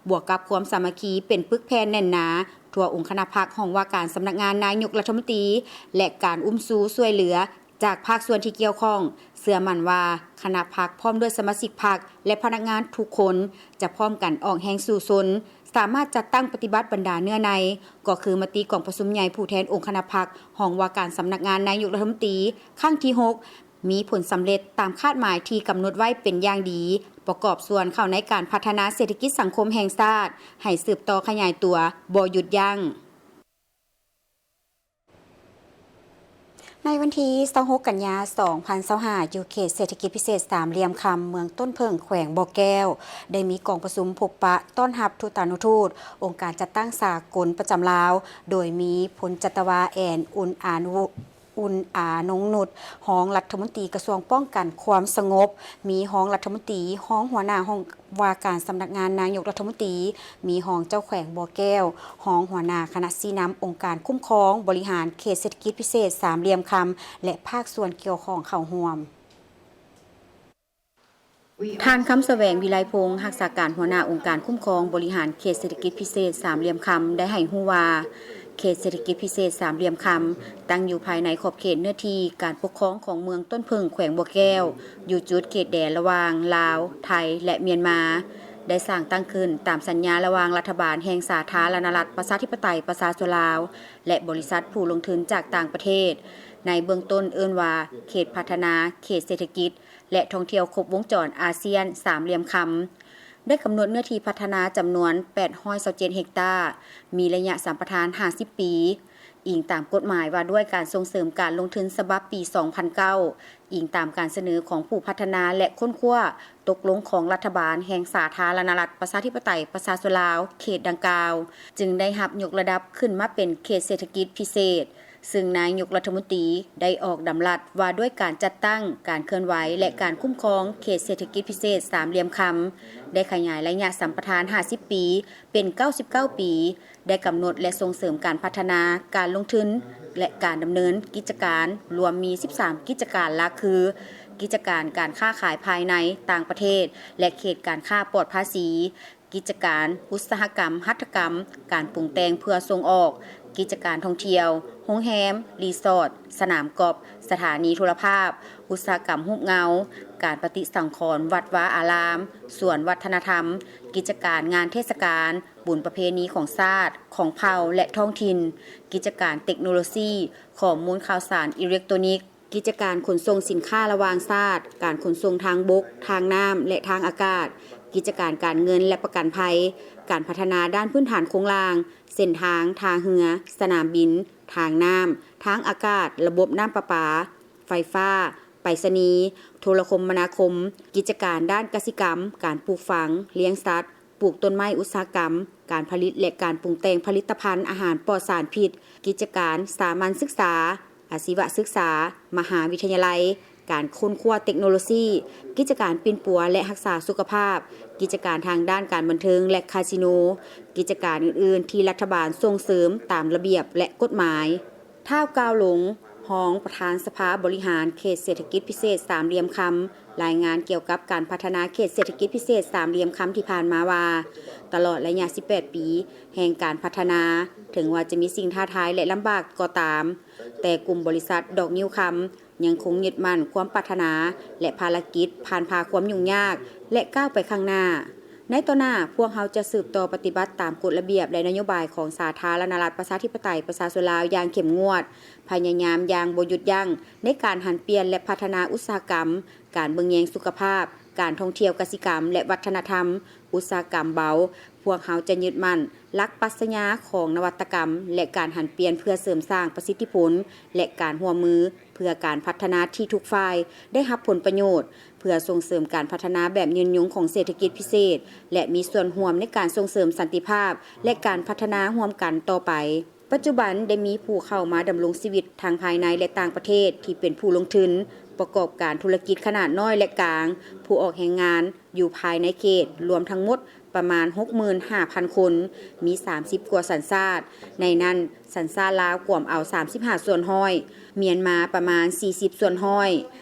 ບວກກັບຄວາມສາມັກຄີເປັນປຶກແຜ່ນແໜ້ນໜາທົ່ວອົງຄະນະພັກ ຫ້ອງວ່າການສຳນັກງານນາຍົກລັດຖະມົນຕີ ແລະ ການອຸ້ມຊູຊ່ວຍເຫຼືອ ຈາກພາກສ່ວນທີ່ກ່ຽວຂ້ອງ, ເຊື່ອໝັ້ນວ່າຄະນະພັກພ້ອມດ້ວຍສະມາຊິກພັກ ແລະ ພະນັກງານທຸກຄົນ ຈະພ້ອມກັນອອກແຮງສູ້ຊົນ, ສາມາດຈັດຕັ້ງປະຕິບັດບັນດາເນື້ອໃນ, ກໍຄືມະຕິກອງປະຊຸມໃຫຍ່ຜູ້ແທນອົງຄະນະພັກ ຫ້ອງວ່າການສຳນັກງານນາຍົກລັດຖະມົນຕີ ຄັ້ງທີຫົກ ມີຜົນສຳເລັດຕາມຄາດໝາຍທີ່ກຳນົດໄວ້ເປັນຢ່າງດີ, ປະກອບສ່ວນເຂົ້າໃນການພັດທະນາເສດຖະກິດສັງຄົມແຫ່ງຊາດ ໃຫ້ສືບຕໍ່ຂະຫຍາຍຕົວບໍ່ຢຸດຢັ້ງ. ໃນວັນທີຊາວຫົກ ກັນຍາ ສອງພັນຊາວຫ້າ ຢູ່ເຂດເສດຖະກິດພິເສດສາມຫຼ່ຽມຄຳ ເມືອງຕົ້ນເຜິ້ງ ແຂວງບໍ່ແກ້ວ ໄດ້ມີກອງປະຊຸມພົບປະຕ້ອນຮັບທູຕານຸທູດອົງການຈັດຕັ້ງສາກົນປະຈຳລາວ, ໂດຍມີພົນຈັດຕະວາ ແອນ ອຸນອານຸ ອຸ່ນອາ ນົງນຸດ ຮອງລັດຖະມົນຕີກະຊວງປ້ອງກັນຄວາມສະຫງົບ, ມີຮອງລັດຖະມົນຕີ, ຮອງຫົວໜ້າຫ້ອງວ່າການສຳນັກງານນາຍົກລັດຖະມົນຕີ, ມີຮອງເຈົ້າແຂວງບໍ່ແກ້ວ, ຮອງຫົວໜ້າຄະນະຊີ້ນຳອົງການຄຸ້ມຄອງບໍລິຫານເຂດເສດຖະກິດພິເສດສາມຫຼ່ຽມຄຳ ແລະ ພາກສ່ວນກ່ຽວຂ້ອງເຂົ້າຮ່ວມ. ທ່ານ ຄຳສະແຫວງ ວິໄລພົງ ຮັກສາການຫົວໜ້າອົງການຄຸ້ມຄອງບໍລິຫານເຂດເສດຖະກິດພິເສດສາມຫຼ່ຽມຄຳ ໄດ້ໃຫ້ຮູ້ວ່າ ເຂດເສດຖະກິດພິເສດສາມຫຼ່ຽມຄຳ ຕັ້ງຢູ່ພາຍໃນຂອບເຂດເນື້ອທີ່ການປົກຄອງຂອງເມືອງຕົ້ນເຜິ້ງ ແຂວງບໍ່ແກ້ວ ຢູ່ຈຸດເຂດແດນລະຫວ່າງລາວ, ໄທ ແລະ ມຽນມາ. ໄດ້ສ້າງຕັ້ງຂຶ້ນຕາມສັນຍາລະຫວ່າງລັດຖະບານແຫ່ງສາທາລະນະລັດ ປະຊາທິປະໄຕ ປະຊາຊົນລາວ ແລະ ບໍລິສັດຜູ້ລົງທຶນຈາກຕ່າງປະເທດ, ໃນເບື້ອງຕົ້ນເອີ້ນວ່າເຂດພັດທະນາເຂດເສດຖະກິດ ແລະ ທ່ອງທ່ຽວຄົບວົງຈອນອາຊຽນສາມຫຼ່ຽມຄຳ, ໄດ້ກຳນົດເນື້ອທີ່ພັດທະນາຈຳນວນແປດຮ້ອຍຊາວເຈັດເຮັກຕາ, ມີໄລຍະສຳປະທານຫ້າສິບປີ, ອີງຕາມກົດໝາຍວ່າດ້ວຍການສົ່ງເສີມການລົງທຶນສະບັບປີສອງພັນເກົ້າ, ອີງຕາມການສະເໜີຂອງຜູ້ພັດທະນາ ແລະ ຄົ້ນຄວ້າຕົກລົງຂອງລັດຖະບານແຫ່ງສາທາລະນະລັດ ປະຊາທິປະໄຕ ປະຊາຊົນລາວ ເຂດດັ່ງກ່າວ, ຈຶ່ງໄດ້ຮັບຍົກລະດັບຂຶ້ນມາເປັນເຂດເສດຖະກິດພິເສດ. ຊຶ່ງນາຍົກລັດຖະມົນຕີໄດ້ອອກດຳລັດວ່າດ້ວຍການຈັດຕັ້ງ, ການເຄື່ອນໄຫວ ແລະ ການຄຸ້ມຄອງເຂດເສດຖະກິດພິເສດສາມຫຼ່ຽມຄຳ, ໄດ້ຂະຫຍາຍໄລຍະສຳປະທານຫ້າສິບປີເປັນເກົ້າສິບເກົ້າປີ, ໄດ້ກຳນົດ ແລະ ສົ່ງເສີມການພັດທະນາ, ການລົງທຶນ ແລະ ການດຳເນີນກິດຈະການ, ລວມມີສິບສາມກິດຈະການຫຼັກຄື ກິດຈະການການຄ້າຂາຍພາຍໃນ, ຕ່າງປະເທດ ແລະ ເຂດການຄ້າປອດພາສີ, ກິດຈະການອຸດສາຫະກຳຫັດຖະກຳ, ການປຸງແຕ່ງເພື່ອສົ່ງອອກ, ກິດຈະການທ່ອງທ່ຽວ, ໂຮງແຮມ, ຣີສອດ, ສະໜາມກອບ, ສະຖານີໂທລະພາບ, ອຸດສາຫະກຳຮູບເງົາ, ການປະຕິສັງຂອນວັດວາອາລາມ, ສວນວັດທະນະທຳ, ກິດຈະການງານເທດສະການ, ບຸນປະເພນີຂອງຊາດ, ຂອງເຜົ່າ ແລະ ທ້ອງຖິ່ນ, ກິດຈະການເຕັກໂນໂລຊີ, ຂໍ້ມູນຂ່າວສານອີເລັກໂຕນິກ, ກິດຈະການຂົນສົ່ງສິນຄ້າລະຫວ່າງຊາດ, ການຂົນສົ່ງທາງບົກ, ທາງນ້ຳ ແລະ ທາງອາກາດ, ກິດຈະການການເງິນ ແລະ ປະກັນໄພ, ການພັດທະນາດ້ານພື້ນຖານໂຄງລ່າງ, ເສັ້ນທາງ, ທ່າເຮືອ, ສະໜາມບິນ, ທາງນ້ຳ, ທາງອາກາດ, ລະບົບນ້ຳປະປາ, ໄຟຟ້າ, ໄປສະນີ, ໂທລະຄົມມະນາຄົມ, ກິດຈະການດ້ານກະສິກຳ, ການປູກຝັງ, ລ້ຽງສັດ, ປູກຕົ້ນໄມ້ອຸດສາຫະກຳ, ການຜະລິດ ແລະ ການປຸງແຕ່ງຜະລິດຕະພັນອາຫານປອດສານພິດ, ກິດຈະການສາມັນສຶກສາ, ອາຊີວະສຶກສາ, ມະຫາວິທະຍາໄລ, ການຄົ້ນຄວ້າເຕັກໂນໂລຊີ, ກິດຈະການປິ່ນປົວ ແລະ ຮັກສາສຸຂະພາບ, ກິດຈະການທາງດ້ານການບັນເທີງ ແລະ ຄາສິໂນ, ກິດຈະການອື່ນໆທີ່ລັດຖະບານສົ່ງເສີມຕາມລະບຽບ ແລະ ກົດໝາຍ. ທ້າວ ກ່າວຫຼົງ ຮອງປະທານສະພາບໍລິຫານເຂດເສດຖະກິດພິເສດສາມຫຼ່ຽມຄຳ ລາຍງານກ່ຽວກັບການພັດທະນາເຂດເສດຖະກິດພິເສດສາມຫຼ່ຽມຄຳທີ່ຜ່ານມາວ່າ, ຕະຫຼອດໄລຍະສິບແປດປີແຫ່ງການພັດທະນາ, ເຖິງວ່າຈະມີສິ່ງທ້າທາຍ ແລະ ລຳບາກກໍຕາມ, ແຕ່ກຸ່ມບໍລິສັດດອກງິ້ວຄຳ ຍັງຄົງຍຶດໝັ້ນຄວາມປາດຖະໜາ ແລະ ພາລະກິດຜ່ານຜ່າຄວາມຫຍຸ້ງຍາກ ແລະ ກ້າວໄປຂ້າງໜ້າ. ໃນຕໍ່ໜ້າ, ພວກເຮົາຈະສືບຕໍ່ປະຕິບັດຕາມກົດລະບຽບ ແລະ ນະໂຍບາຍຂອງສາທາລະນະລັດ ປະຊາທິປະໄຕ ປະຊາຊົນລາວຢ່າງເຂັ້ມງວດ, ພະຍາຍາມຢ່າງບໍ່ຢຸດຢັ້ງໃນການຫັນປ່ຽນ ແລະ ພັດທະນາອຸດສາຫະກຳ, ການເບິ່ງແຍງສຸຂະພາບ, ການທ່ອງທ່ຽວກະສິກຳ ແລະ ວັດທະນະທຳ, ອຸດສາຫະກຳເບົາ. ພວກເຮົາຈະຍຶດໝັ້ນຫຼັກປັດຊະຍາຂອງນະວັດຕະກຳ ແລະ ການຫັນປ່ຽນເພື່ອເສີມສ້າງປະສິດທິຜົນ ແລະ ການຮ່ວມມືເພື່ອການພັດທະນາທີ່ທຸກຝ່າຍໄດ້ຮັບຜົນປະໂຫຍດ, ເພື່ອສົ່ງເສີມການພັດທະນາແບບຍືນຍົງຂອງເສດຖະກິດພິເສດ ແລະ ມີສ່ວນຮ່ວມໃນການສົ່ງເສີມສັນຕິພາບ ແລະ ການພັດທະນາຮ່ວມກັນຕໍ່ໄປ. ປັດຈຸບັນໄດ້ມີຜູ້ເຂົ້າມາດຳລົງຊີວິດທັງພາຍໃນ ແລະ ຕ່າງປະເທດທີ່ເປັນຜູ້ລົງທຶນ, ປະກອບການທຸລະກິດຂະໜາດນ້ອຍ ແລະ ກາງ, ຜູ້ອອກແຮງງານຢູ່ພາຍໃນເຂດ ລວມທັງໝົດປະມານຫົກໝື່ນຫ້າພັນຄົນ, ມີສາມສິບກວ່າສັນຊາດ, ໃນນັ້ນ ສັນຊາດລາວກວມເອົາສາມສິບຫ້າສ່ວນຮ້ອຍ, ມຽນມາປະມານສີ່ສິບສ່ວນຮ້ອຍ,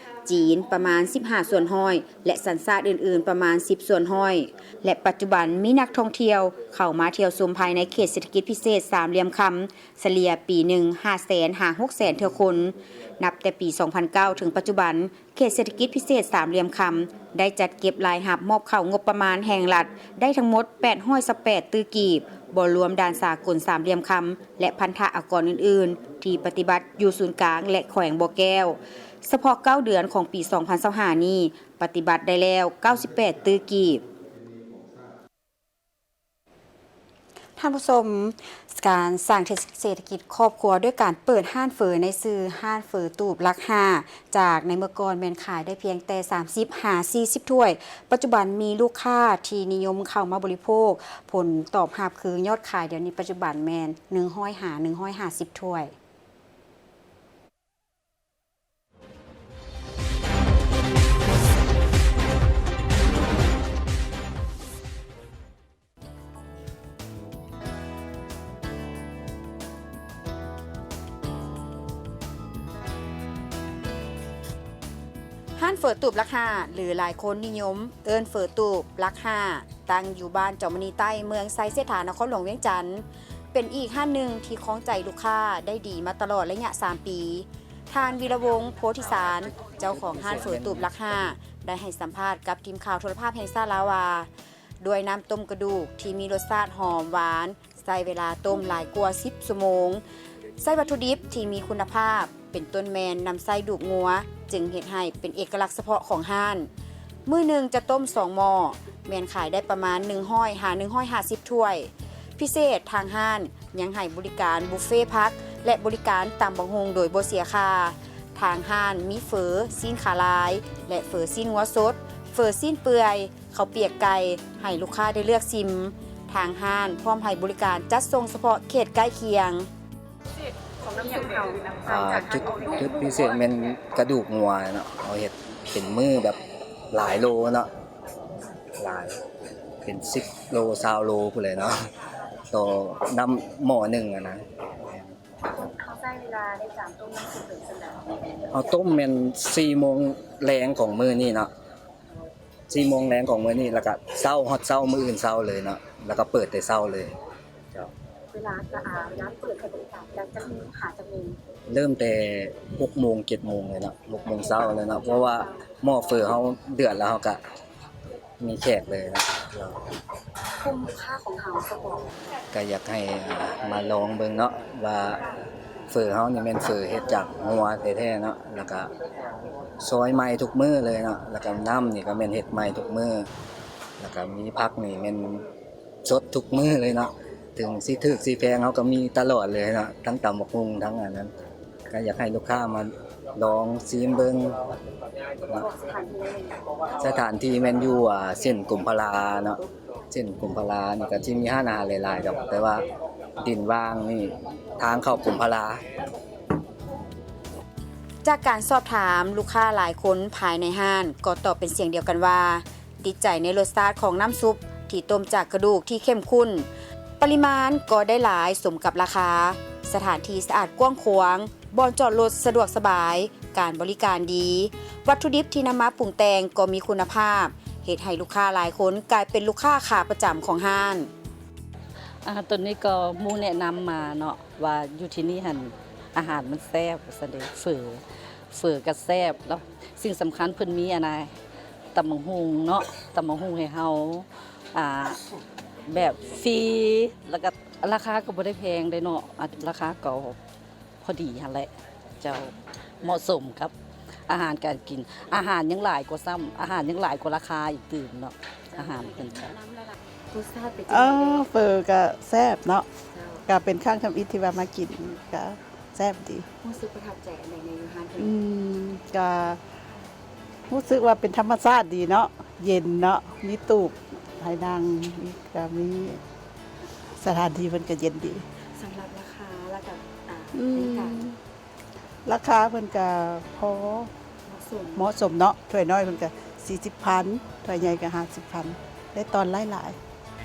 ຈີນປະມານສິບຫ້າສ່ວນຮ້ອຍ ແລະ ສັນຊາດອື່ນໆປະມານສິບສ່ວນຮ້ອຍ ແລະ ປັດຈຸບັນມີນັກທ່ອງທ່ຽວເຂົ້າມາທ່ຽວຊົມພາຍໃນເຂດເສດຖະກິດພິເສດສາມຫຼ່ຽມຄຳ ສະເລ່ຍປີໜຶ່ງຫ້າແສນຫາຫົກແສນເທື່ອຄົນ. ນັບແຕ່ປີສອງພັນເກົ້າເຖິງປັດຈຸບັນ, ເຂດເສດຖະກິດພິເສດສາມຫຼ່ຽມຄຳ ໄດ້ຈັດເກັບລາຍຮັບມອບເຂົ້າງົບປະມານແຫ່ງລັດໄດ້ທັງໝົດແປດຮ້ອຍຊາວແປດຕື້ກີບ, ບໍ່ລວມດ່ານສາກົນສາມຫຼ່ຽມຄຳ ແລະ ພັນທະອາກອນອື່ນໆ ທີ່ປະຕິບັດຢູ່ສູນກາງ ແລະ ແຂວງບໍ່ແກ້ວ. ສະເພາະເກົ້າເດືອນຂອງປີສອງພັນຊາວຫ້ານີ້ ປະຕິບັດໄດ້ແລ້ວເກົ້າສິບແປດຕື້ກີບ. ທ່ານຜູ້ຊົມ, ການສ້າງເສດຖະກິດຄອບຄົວດ້ວຍການເປີດຮ້ານເຝີໃນຊື່ຮ້ານເຝີຕູບຫຼັກຫ້າ ຈາກໃນເມື່ອກ່ອນແມ່ນຂາຍໄດ້ພຽງແຕ່ສາມສິບຫາສີ່ສິບຖ້ວຍ, ປັດຈຸບັນມີລູກຄ້າທີ່ນິຍົມເຂົ້າມາບໍລິໂພກ, ຜົນຕອບຮັບຄືຍອດຂາຍດຽວນີ້ປັດຈຸບັນແມ່ນໜຶ່ງຮ້ອຍຫາໜຶ່ງຮ້ອຍຫ້າສິບຖ້ວຍ. ຮ້ານເຝີຕູບຫຼັກຫ້າ ຫຼື ຫຼາຍຄົນນິຍົມເອີ້ນເຝີຕູບຫຼັກຫ້າ ຕັ້ງຢູ່ບ້ານຈອມມະນີໃຕ້ ເມືອງໄຊເສດຖາ ນະຄອນຫຼວງວຽງຈັນ ເປັນອີກຮ້ານໜຶ່ງທີ່ຄອງໃຈລູກຄ້າໄດ້ດີມາຕະຫຼອດໄລຍະສາມປີ. ທ່ານ ວິລະວົງ ໂພທິສານ ເຈົ້າຂອງຮ້ານເຝີຕູບຫຼັກຫ້າ ໄດ້ໃຫ້ສຳພາດກັບທີມຂ່າວໂທລະພາບແຫ່ງຊາດລາວວ່າ, ດ້ວຍນ້ຳຕົ້ມກະດູກທີ່ມີລົດຊາດຫອມຫວານ, ໃຊ້ເວລາຕົ້ມຫຼາຍກວ່າສິບຊົ່ວໂມງ, ໃຊ້ວັດຖຸດິບທີ່ມີຄຸນນະພາບ ເປັນຕົ້ນແມ່ນນຳໃຊ້ດູກງົວ ຈຶ່ງເຮັດໃຫ້ເປັນເອກະລັກສະເພາະຂອງຮ້ານ. ມື້ໜຶ່ງຈະຕົ້ມສອງໝໍ້, ແມ່ນຂາຍໄດ້ປະມານໜຶ່ງຮ້ອຍຫາໜຶ່ງຮ້ອຍຫ້າສິບຖ້ວຍ. ພິເສດ, ທາງຮ້ານຍັງໃຫ້ບໍລິການບຸບເຟພັກ ແລະ ບໍລິການຕຳບັກຫຸ່ງໂດຍບໍ່ເສຍຄ່າ. ທາງຮ້ານມີເຝີຊີ້ນຂາລາຍ ແລະ ເຝີຊີ້ນງົວສົດ, ເຝີຊີ້ນເປື່ອຍ, ເຂົ້າປຽກໄກ່ ໃຫ້ລູກຄ້າໄດ້ເລືອກຊິມ. ທາງຮ້ານພ້ອມໃຫ້ບໍລິການຈັດສົ່ງສະເພາະເຂດໃກ້ຄຽງ. ອ່າ ຈຸດ ຈຸດພິເສດແມ່ນກະດູກງົວເນາະ, ເຮົາເຮັດເປັນມື້ແບບຫຼາຍໂລເນາະ, ຫຼາຍ ເປັນສິບໂລ ຊາວໂລພຸ້ນແຫຼະເນາະ ຕໍ່ນ້ຳໝໍ້ໜຶ່ງຫັ້ນນະ. ເຮົາໃຊ້ເວລາໃນການຕົ້ມນ້ຳຊຸບໂດນສ່ຳໃດ? ເຮົາຕົ້ມແມ່ນສີ່ໂມງແລງຂອງມື້ນີ້ເນາະ, ສີ່ໂມງແລງຂອງມື້ນີ້ ແລ້ວກະເຊົ້າ ຮອດເຊົ້າມື້ອື່ນເຊົ້າເລີຍເນາະ, ແລ້ວກະເປີດແຕ່ເຊົ້າເລີຍ. ເຈົ້າ. ເວລາກະ ອາ ຍາມເປີດໃຫ້ບໍລິການ ຈາກຈັກໂມງຫາຈັກໂມງ? ເລີ່ມແຕ່ຫົກໂມງ ເຈັດໂມງເລີຍເນາະ, ຫົກໂມງເຊົ້າເລີຍເນາະ, ເພາະວ່າໝໍ້ເຝີເຮົາເດືອດແລ້ວ ເຮົາກະມີແຂກເລີຍເນາະ. ຄຸ້ມຄ່າຂອງເຮົາສະບອກ? ກະຢາກໃຫ້ ອາ ມາລອງເບິ່ງເນາະ ວ່າເຝີເຮົານີ້ແມ່ນເຝີເຮັດຈາກງົວແທ້ໆເນາະ, ແລ້ວກະຊອຍໃໝ່ທຸກມື້ເລີຍເນາະ, ແລ້ວກະນ້ຳນີ້ກະແມ່ນເຮັດໃໝ່ທຸກມື້, ແລ້ວກະມີຜັກນີ້ແມ່ນ ສົດທຸກມື້ເລີຍເນາະ, ເຖິງຊິຖືກຊິແພງເຮົາກໍມີຕະຫຼອດເລີຍເນາະ, ທັງຕຳບັກຫຸ່ງ ທັງອັນນັ້ນ. ກໍຢາກໃຫ້ລູກຄ້າມາລອງຊີມເບິ່ງເນາະ. ສະຖານທີ່ແມ່ນຢູ່ ອ່າ ເສັ້ນກົມພະລາເນາະ, ເສັ້ນກົມພະລານີ້ກໍຊິມີຮ້ານອາຫານຫຼາຍໆດອກ, ແຕ່ວ່າດິນວ່າງນີ້ທາງເຂົ້າກົມພະລາ. ຈາກການສອບຖາມ, ລູກຄ້າຫຼາຍຄົນພາຍໃນຮ້ານກໍຕອບເປັນສຽງດຽວກັນວ່າ ຕິດໃຈໃນລົດຊາດຂອງນ້ຳຊຸບທີ່ຕົ້ມຈາກກະດູກທີ່ເຂັ້ມຂຸ້ນ, ປະລິມານກໍໄດ້ຫຼາຍສົມກັບລາຄາ, ສະຖານທີ່ສະອາດກວ້າງຂວາງ, ບ່ອນຈອດລົດສະດວກສະບາຍ, ການບໍລິການດີ, ວັດຖຸດິບທີ່ນຳມາປຸງແຕ່ງກໍມີຄຸນນະພາບ, ເຮັດໃຫ້ລູກຄ້າຫຼາຍຄົນກາຍເປັນລູກຄ້າຂາປະຈຳຂອງຮ້ານ. ອາ ຕົວນີ້ກໍໝູ່ແນະນຳມາເນາະ ວ່າຢູ່ທີ່ນີ້ຫັ້ນອາຫານມັນແຊບ ວ່າຊັ້ນເດ. ເຝີ ເຝີກໍແຊບ ແລ້ວສິ່ງສຳຄັນເພິ່ນມີອັນນາ ຕຳບັກຫຸ່ງເນາະ, ຕຳບັກຫຸ່ງໃຫ້ເຮົາ ອ່າ ແບບຟຣີ ແລ້ວກໍລາຄາກໍບໍ່ໄດ້ແພງເດ້ເນາະ, ອາ ລາຄາກໍພໍດີຫັ້ນແຫຼະເຈົ້າ, ເໝາະສົມກັບອາຫານການກິນ. ອາຫານຍັງຫຼາຍກວ່າຊ້ຳ, ອາຫານຍັງຫຼາຍກວ່າລາຄາອີກຕື່ມເນາະ, ອາຫານເພິ່ນ. ລົດຊາດເປັນ ເອີ ຈັ່ງໃດ? ເຝີກໍແຊບເນາະ, ເຈົ້າ. ກໍເປັນຄັ້ງທຳອິດທີ່ວ່າມາກິນ ກໍແຊບດີ. ຮູ້ສຶກປະທັບໃຈອັນໃດໃນຢູ່ຮ້ານເພິ່ນ? ອືມ ກໍຮູ້ສຶກວ່າເປັນທຳມະຊາດດີເນາະ, ເຢັນເນາະ, ມີຕູບໃຫ້ນັ່ງ, ມີ ກໍມີສະຖານທີ່ເພິ່ນກໍເຢັນດີ. ສຳລັບລາຄາ ແລ້ວກໍ ອາ ອືມ ໃນການ ລາຄາເພິ່ນກະພໍ ເໝາະສົມ ເໝາະສົມເນາະ, ຖ້ວຍນ້ອຍເພິ່ນກະສີ່ສິບພັນ, ຖ້ວຍໃຫຍ່ກະຫ້າສິບພັນ, ໄດ້ຕອນຫຼາຍ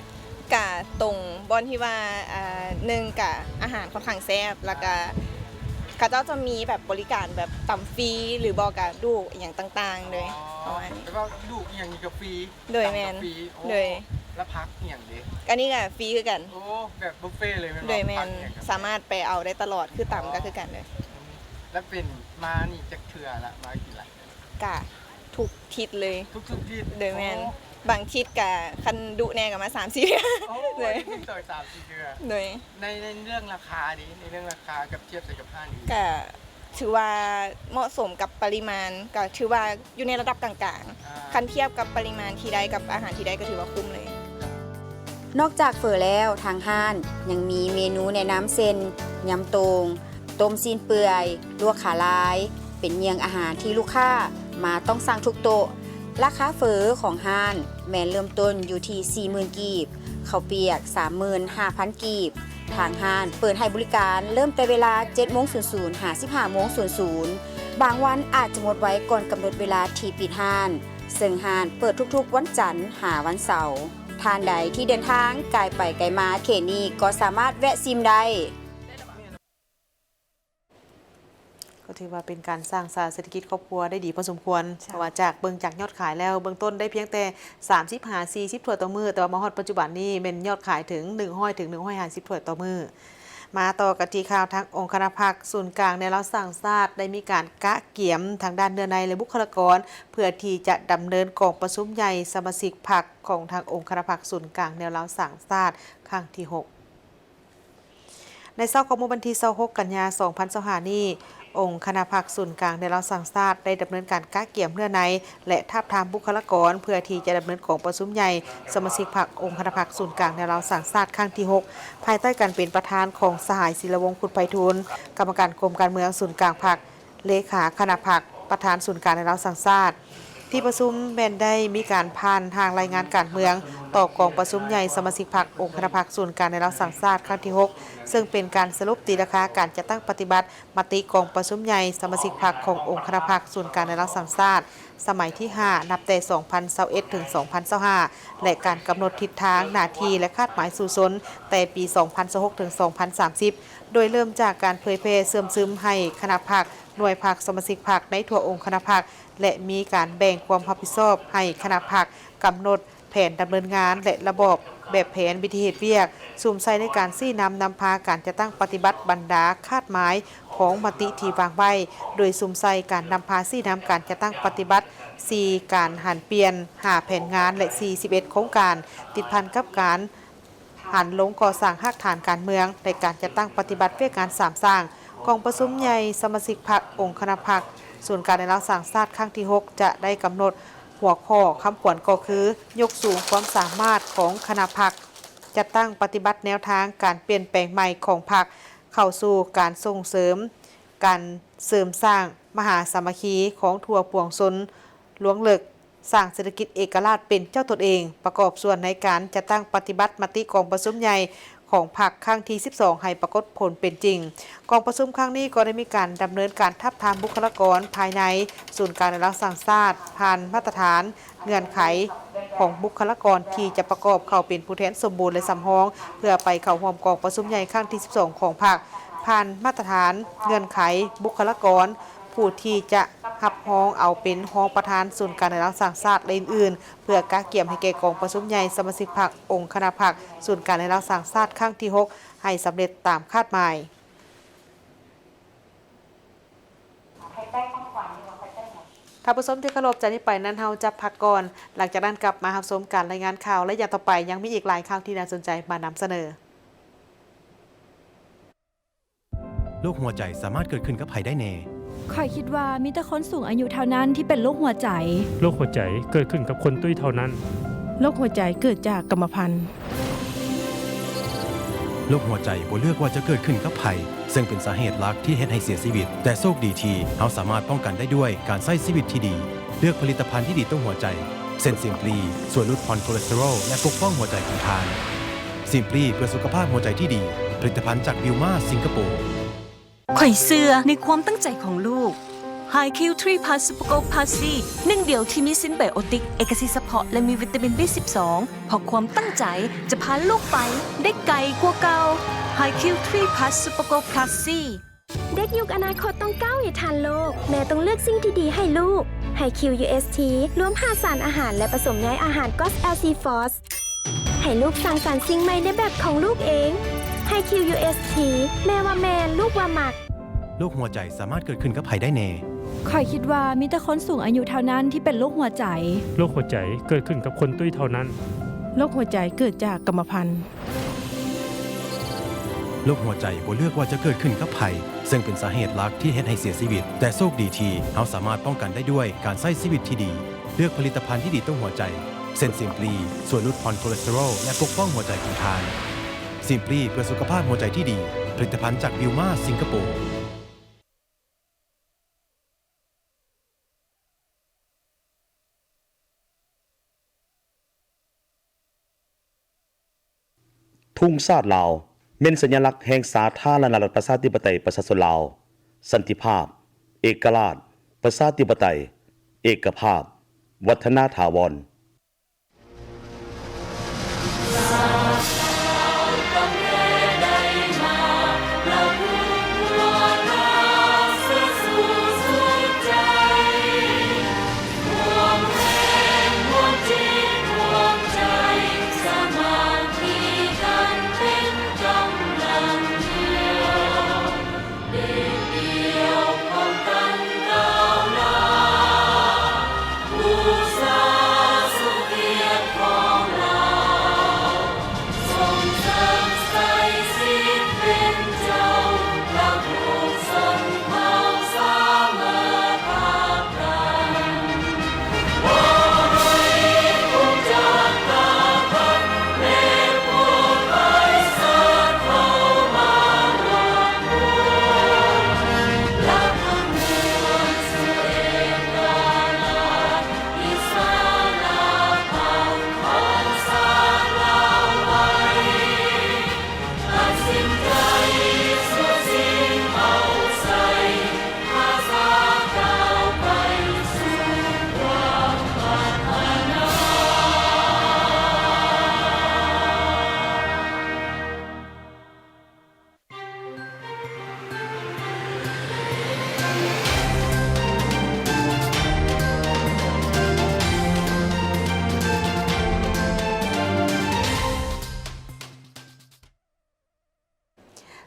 ໆ. ກະຕົງບ່ອນທີ່ວ່າ ອາ ໜຶ່ງກະອາຫານຂ້ອນຂ້າງແຊບ, ແລ້ວກະເຂົາເຈົ້າຈະມີແບບບໍລິການແບບຕຳຟຣີ ຫຼືບໍ່ກະດູກອີ່ຫຍັງຕ່າງໆເລີຍ ອໍ ປະມານນີ້. ແປວ່າດູກອີ່ຫຍັງນີ້ກະຟຣີ? ໂດຍ ແມ່ນ ໂດຍ. ແລ້ວຜັກອີ່ຫຍັງເດ? ອັນນີ້ກະຟຣີຄືກັນ. ໂອ້ ແບບບຸບເຟເລີຍແມ່ນບໍ່? ໂດຍ ແມ່ນ ຜັກອີ່ຫຍັງກະ ສາມາດໄປເອົາໄດ້ຕະຫຼອດ ຄືຕຳກະຄືກັນເລີຍ. ແລ້ວເປັນມານີ້ຈັກເທື່ອລະ? ມາກິນລະ? ກະທຸກທິດເລີຍ. ທຸກໆທິດ? ໂດຍ ແມ່ນ. ໂອ້ ບາງທິດກະຄັນດຸແດ່ກະມາສາມສີ່ເທື່ອ. ໂອ້ ໂດຍ ສາມສີ່ເທື່ອ. ໂດຍ. ໃນ ໃນເລື່ອງລາຄາເດ? ໃນເລື່ອງລາຄາກັບທຽບໃສ່ກັບຮ້ານອື່ນ? ກະ ຖືວ່າເໝາະສົມກັບປະລິມານ, ກໍຖືວ່າຢູ່ໃນລະດັບກາງໆ. ອ່າ ຄັນທຽບກັບປະລິມານທີ່ໄດ້ກັບອາຫານທີ່ໄດ້ ກໍຖືວ່າຄຸ້ມເລີຍ. ນອກຈາກເຝີແລ້ວ, ທາງຮ້ານຍັງມີເມນູແນະນຳເຊັ່ນ ຍຳໂຕ່ງ, ຕົ້ມຊີ້ນເປື່ອຍ, ລວກຂາລາຍ, ເປັນເຫຍື່ອງອາຫານທີ່ລູກຄ້າມາຕ້ອງສັ່ງທຸກໂຕະ. ລາຄາເຝີຂອງຮ້ານແມ່ນເລີ່ມຕົ້ນຢູ່ທີ່ສີ່ໝື່ນກີບ, ເຂົ້າປຽກສາມໝື່ນຫ້າພັນກີບ. ທາງຮ້ານເປີດໃຫ້ບໍລິການເລີ່ມແຕ່ເວລາເຈັດໂມງສູນສູນ ຫາສິບຫ້າໂມງສູນສູນ, ບາງວັນອາດຈະໝົດໄວກ່ອນກຳນົດເວລາທີ່ປິດຮ້ານ, ເຊິ່ງຮ້ານເປີດທຸກໆວັນຈັນຫາວັນເສົາ. ທ່ານໃດທີ່ເດີນທາງກາຍໄປໄກມາເຂດນີ້ກໍສາມາດແວະຊິມໄດ້. ກໍຖືວ່າເປັນການສ້າງສາເສດຖະກິດຄອບຄົວໄດ້ດີພໍສົມຄວນ, ເຈົ້າ. ເພາະວ່າຈາກ ເບິ່ງຈາກຍອດຂາຍແລ້ວ ເບື້ອງຕົ້ນໄດ້ພຽງແຕ່ສາມສິບຫາສີ່ສິບຖ້ວຍຕໍ່ມື້, ແຕ່ວ່າມາຮອດປັດຈຸບັນນີ້ແມ່ນຍອດຂາຍເຖິງໜຶ່ງຮ້ອຍເຖິງໜຶ່ງຮ້ອຍຫ້າສິບຖ້ວຍຕໍ່ມື້. ມາຕໍ່ກັນທີ່ຂ່າວທາງອົງຄະນະພັກສູນກາງແນວລາວສ້າງຊາດ ໄດ້ມີການກະກຽມທາງດ້ານເນື້ອໃນ ແລະ ບຸກຄະລາກອນ ເພື່ອທີ່ຈະດຳເນີນກອງປະຊຸມໃຫຍ່ສະມາຊິກພັກຂອງທາງອົງຄະນະພັກສູນກາງແນວລາວສ້າງຊາດ ຄັ້ງທີຫົກ. ໃນເຊົ້າຂອງມື້ວັນທີຊາວຫົກ ກັນຍາ ສອງພັນຊາວຫ້ານີ້, ອົງຄະນະພັກສູນກາງແນວລາວສ້າງຊາດ ໄດ້ດຳເນີນການກະກຽມເນື້ອໃນ ແລະ ທາບທາມບຸກຄະລາກອນ ເພື່ອທີ່ຈະດຳເນີນກອງປະຊຸມໃຫຍ່ສະມາຊິກພັກອົງຄະນະພັກສູນກາງແນວລາວສ້າງຊາດ ຄັ້ງທີຫົກ ພາຍໃຕ້ການເປັນປະທານຂອງສະຫາຍ ສິລະວົງ ຄຸດໄພທູນ ກຳມະການກົມການເມືອງສູນກາງພັກ, ເລຂາຄະນະພັກ, ປະທານສູນກາງແນວລາວສ້າງຊາດ. ທີ່ປະຊຸມແມ່ນໄດ້ມີການຜ່ານຮ່າງລາຍງານການເມືອງຕໍ່ກອງປະຊຸມໃຫຍ່ສະມາຊິກພັກອົງຄະນະພັກສູນກາງແນວລາວສ້າງຊາດ ຄັ້ງທີຫົກ ເຊິ່ງເປັນການສະຫຼຸບຕີລາຄາການຈັດຕັ້ງປະຕິບັດມະຕິກອງປະຊຸມໃຫຍ່ສະມາຊິກພັກຂອງອົງຄະນະພັກສູນກາງແນວລາວສ້າງຊາດ ສະໄໝທີຫ້າ ນັບແຕ່ສອງພັນຊາວເອັດ ເຖິງ ສອງພັນຊາວຫ້າ ແລະ ການກຳນົດທິດທາງ, ໜ້າທີ່ ແລະ ຄາດໝາຍສູ້ຊົນ ແຕ່ປີສອງພັນຊາວຫົກ ເຖິງ ສອງພັນສາມສິບ ໂດຍເລີ່ມຈາກການເຜີຍແຜ່ເຊື່ອມຊຶມໃຫ້ຄະນະພັກ, ໜ່ວຍພັກ, ສະມາຊິກພັກໃນທົ່ວອົງຄະນະພັກ ແລະ ມີການແບ່ງຄວາມຮັບຜິດຊອບໃຫ້ຄະນະພັກ, ກຳນົດແຜນດຳເນີນງານ ແລະ ລະບອບແບບແຜນວິທີເຮັດວຽກ, ສຸມໃສ່ໃນການຊີ້ນຳນຳພາການຈັດຕັ້ງປະຕິບັດບັນດາຄາດໝາຍຂອງມະຕິທີ່ວາງໄວ້, ໂດຍສຸມໃສ່ການນຳພາຊີ້ນຳການຈັດຕັ້ງປະຕິບັດ ສີ່ ການຫັນປ່ຽນ, ຫ້າ ແຜນງານ ແລະ ສີ່ ສິບເອັດ ໂຄງການ ຕິດພັນກັບການຫັນລົງກໍ່ສ້າງຮາກຖານການເມືອງ ແລະ ການຈັດຕັ້ງປະຕິບັດວຽກງານສາມສ້າງ. ກອງປະຊຸມໃຫຍ່ສະມາຊິກພັກອົງຄະນະພັກສູນກາງແນວລາວສ້າງຊາດ ຄັ້ງທີຫົກ ຈະໄດ້ກຳນົດຫົວຂໍ້ຄຳຂວັນກໍຄື ຍົກສູງຄວາມສາມາດຂອງຄະນະພັກ, ຈັດຕັ້ງປະຕິບັດແນວທາງການປ່ຽນແປງໃໝ່ຂອງພັກ ເຂົ້າສູ່ການສົ່ງເສີມ ການເສີມສ້າງມະຫາສາມັກຄີຂອງທົ່ວປວງຊົນ, ລວງເລິກ ສ້າງເສດຖະກິດເອກະລາດເປັນເຈົ້າຕົນເອງ, ປະກອບສ່ວນໃນການຈັດຕັ້ງປະຕິບັດມະຕິກອງປະຊຸມໃຫຍ່ຂອງພັກຄັ້ງທີສິບສອງ ໃຫ້ປາກົດຜົນເປັນຈິງ. ກອງປະຊຸມຄັ້ງນີ້ກໍໄດ້ມີການດຳເນີນການທາບທາມບຸກຄະລາກອນພາຍໃນສູນກາງແນວລາວສ້າງຊາດ ຜ່ານມາດຕະຖານ, ເງື່ອນໄຂຂອງບຸກຄະລາກອນທີ່ຈະປະກອບເຂົ້າເປັນຜູ້ແທນສົມບູນ ແລະ ສຳຮອງ ເພື່ອໄປເຂົ້າຮ່ວມກອງປະຊຸມໃຫຍ່ຄັ້ງທີສິບສອງຂອງພັກ, ຜ່ານມາດຕະຖານ, ເງື່ອນໄຂ, ບຸກຄະລາກອນ ຜູ້ທີ່ຈະຮັບຮອງເອົາເປັນຮອງປະທານສູນກາງແນວລາວສ້າງຊາດ ແລະ ອື່ນໆ ເພື່ອກະກຽມໃຫ້ແກ່ກອງປະຊຸມໃຫຍ່ສະມາຊິກພັກອົງຄະນະພັກສູນກາງແນວລາວສ້າງຊາດຄັ້ງທີຫົກ ໃຫ້ສຳເລັດຕາມຄາດໝາຍ. ທ່ານຜູ້ຊົມທີ່ເຄົາລົບ, ຈາກນີ້ໄປນັ້ນເຮົາຈະພັກກ່ອນ, ຫຼັງຈາກນັ້ນກັບມາຮັບຊົມການລາຍງານຂ່າວ ແລະ ຢ່າງຕໍ່ໄປຍັງມີອີກຫຼາຍຂ່າວທີ່ໜ້າສົນໃຈມານຳສະເໜີ. ໂລກຫົວໃຈສາມາດເກີດຂຶ້ນກັບໃຜໄດ້ແນ່? ຂ້ອຍຄິດວ່າມີແຕ່ຄົນສູງອາຍຸເທົ່ານັ້ນທີ່ເປັນໂລກຫົວໃຈ. ໂລກຫົວໃຈເກີດຂຶ້ນກັບຄົນຕຸ້ຍເທົ່ານັ້ນ. ໂລກຫົວໃຈເກີດຈາກກຳມະພັນ. ໂລກຫົວໃຈບໍ່ເລືອກວ່າຈະເກີດຂຶ້ນກັບໃຜ, ເຊິ່ງເປັນສາເຫດຫຼັກທີ່ເຮັດໃຫ້ເສຍຊີວິດ. ແຕ່ໂຊກດີທີ່ເຮົາສາມາດປ້ອງກັນໄດ້ດ້ວຍການໃຊ້ຊີວິດທີ່ດີ. ເລືອກຜະລິດຕະພັນທີ່ດີຕໍ່ຫົວໃຈ ເຊັ່ນ Simply ຊ່ວຍຫຼຸດຜ່ອນຄໍເລສເຕີໂຣ ແລະ ປົກປ້ອງຫົວໃຈຂອງທ່ານ. Simply ເພື່ອສຸຂະພາບຫົວໃຈທີ່ດີ. ຜະລິດຕະພັນຈາກ Wilmar ສິງກະໂປ. ຂ້ອຍເຊື່ອໃນຄວາມຕັ້ງໃຈຂອງລູກ. High Q three Plus Super Gold Plus C ໜຶ່ງດຽວທີ່ມີຊິນໄບໂອຕິກ ເອກະສິດສະເພາະ ແລະ ມີວິຕາມິນ B ສິບສອງ ເພາະຄວາມຕັ້ງໃຈຈະພາລູກໄປໄດ້ໄກກວ່າເກົ່າ. High Q three Plus Super Gold Plus C. ເດັກຍຸກອະນາຄົດຕ້ອງກ້າວໃຫ້ທັນໂລກ. ແມ່ຕ້ອງເລືອກສິ່ງທີ່ດີໃຫ້ລູກ. High Q U S T ລວມຫ້າສານອາຫານ ແລະ ປະສົມໃຍອາຫານ Gos L C Foods ໃຫ້ລູກສ້າງສັນສິ່ງໃໝ່ໃນແບບຂອງລູກເອງ. High Q U S T ແມ່ວ່າແມ່ນ, ລູກວ່າມັກ. ໂລກຫົວໃຈສາມາດເກີດຂຶ້ນກັບໃຜໄດ້ແນ່? ຂ້ອຍຄິດວ່າມີແຕ່ຄົນສູງອາຍຸເທົ່ານັ້ນທີ່ເປັນໂລກຫົວໃຈ. ໂລກຫົວໃຈເກີດຂຶ້ນກັບຄົນຕຸ້ຍເທົ່ານັ້ນ. ໂລກຫົວໃຈເກີດຈາກກຳມະພັນ. ໂລກຫົວໃຈບໍ່ເລືອກວ່າຈະເກີດຂຶ້ນກັບໃຜ, ເຊິ່ງເປັນສາເຫດຫຼັກທີ່ເຮັດໃຫ້ເສຍຊີວິດ. ແຕ່ໂຊກດີທີ່ເຮົາສາມາດປ້ອງກັນໄດ້ດ້ວຍການໃຊ້ຊີວິດທີ່ດີ. ເລືອກຜະລິດຕະພັນທີ່ດີຕໍ່ຫົວໃຈ ເຊັ່ນ Simply ຊ່ວຍຫຼຸດຜ່ອນຄໍເລສເຕີໂຣ ແລະ ປົກປ້ອງຫົວໃຈຂອງທ່ານ. Simply ເພື່ອສຸຂະພາບຫົວໃຈທີ່ດີ. ຜະລິດຕະພັນຈາກ Wilmar ສິງກະໂປ. ທຸງຊາດລາວ ແມ່ນສັນຍະລັກແຫ່ງສາທາລະນະລັດ ປະຊາທິປະໄຕ ປະຊາຊົນລາວ, ສັນຕິພາບ, ເອກະລາດ, ປະຊາທິປະໄຕ, ເອກະພາບ, ວັດທະນາຖາວອນ.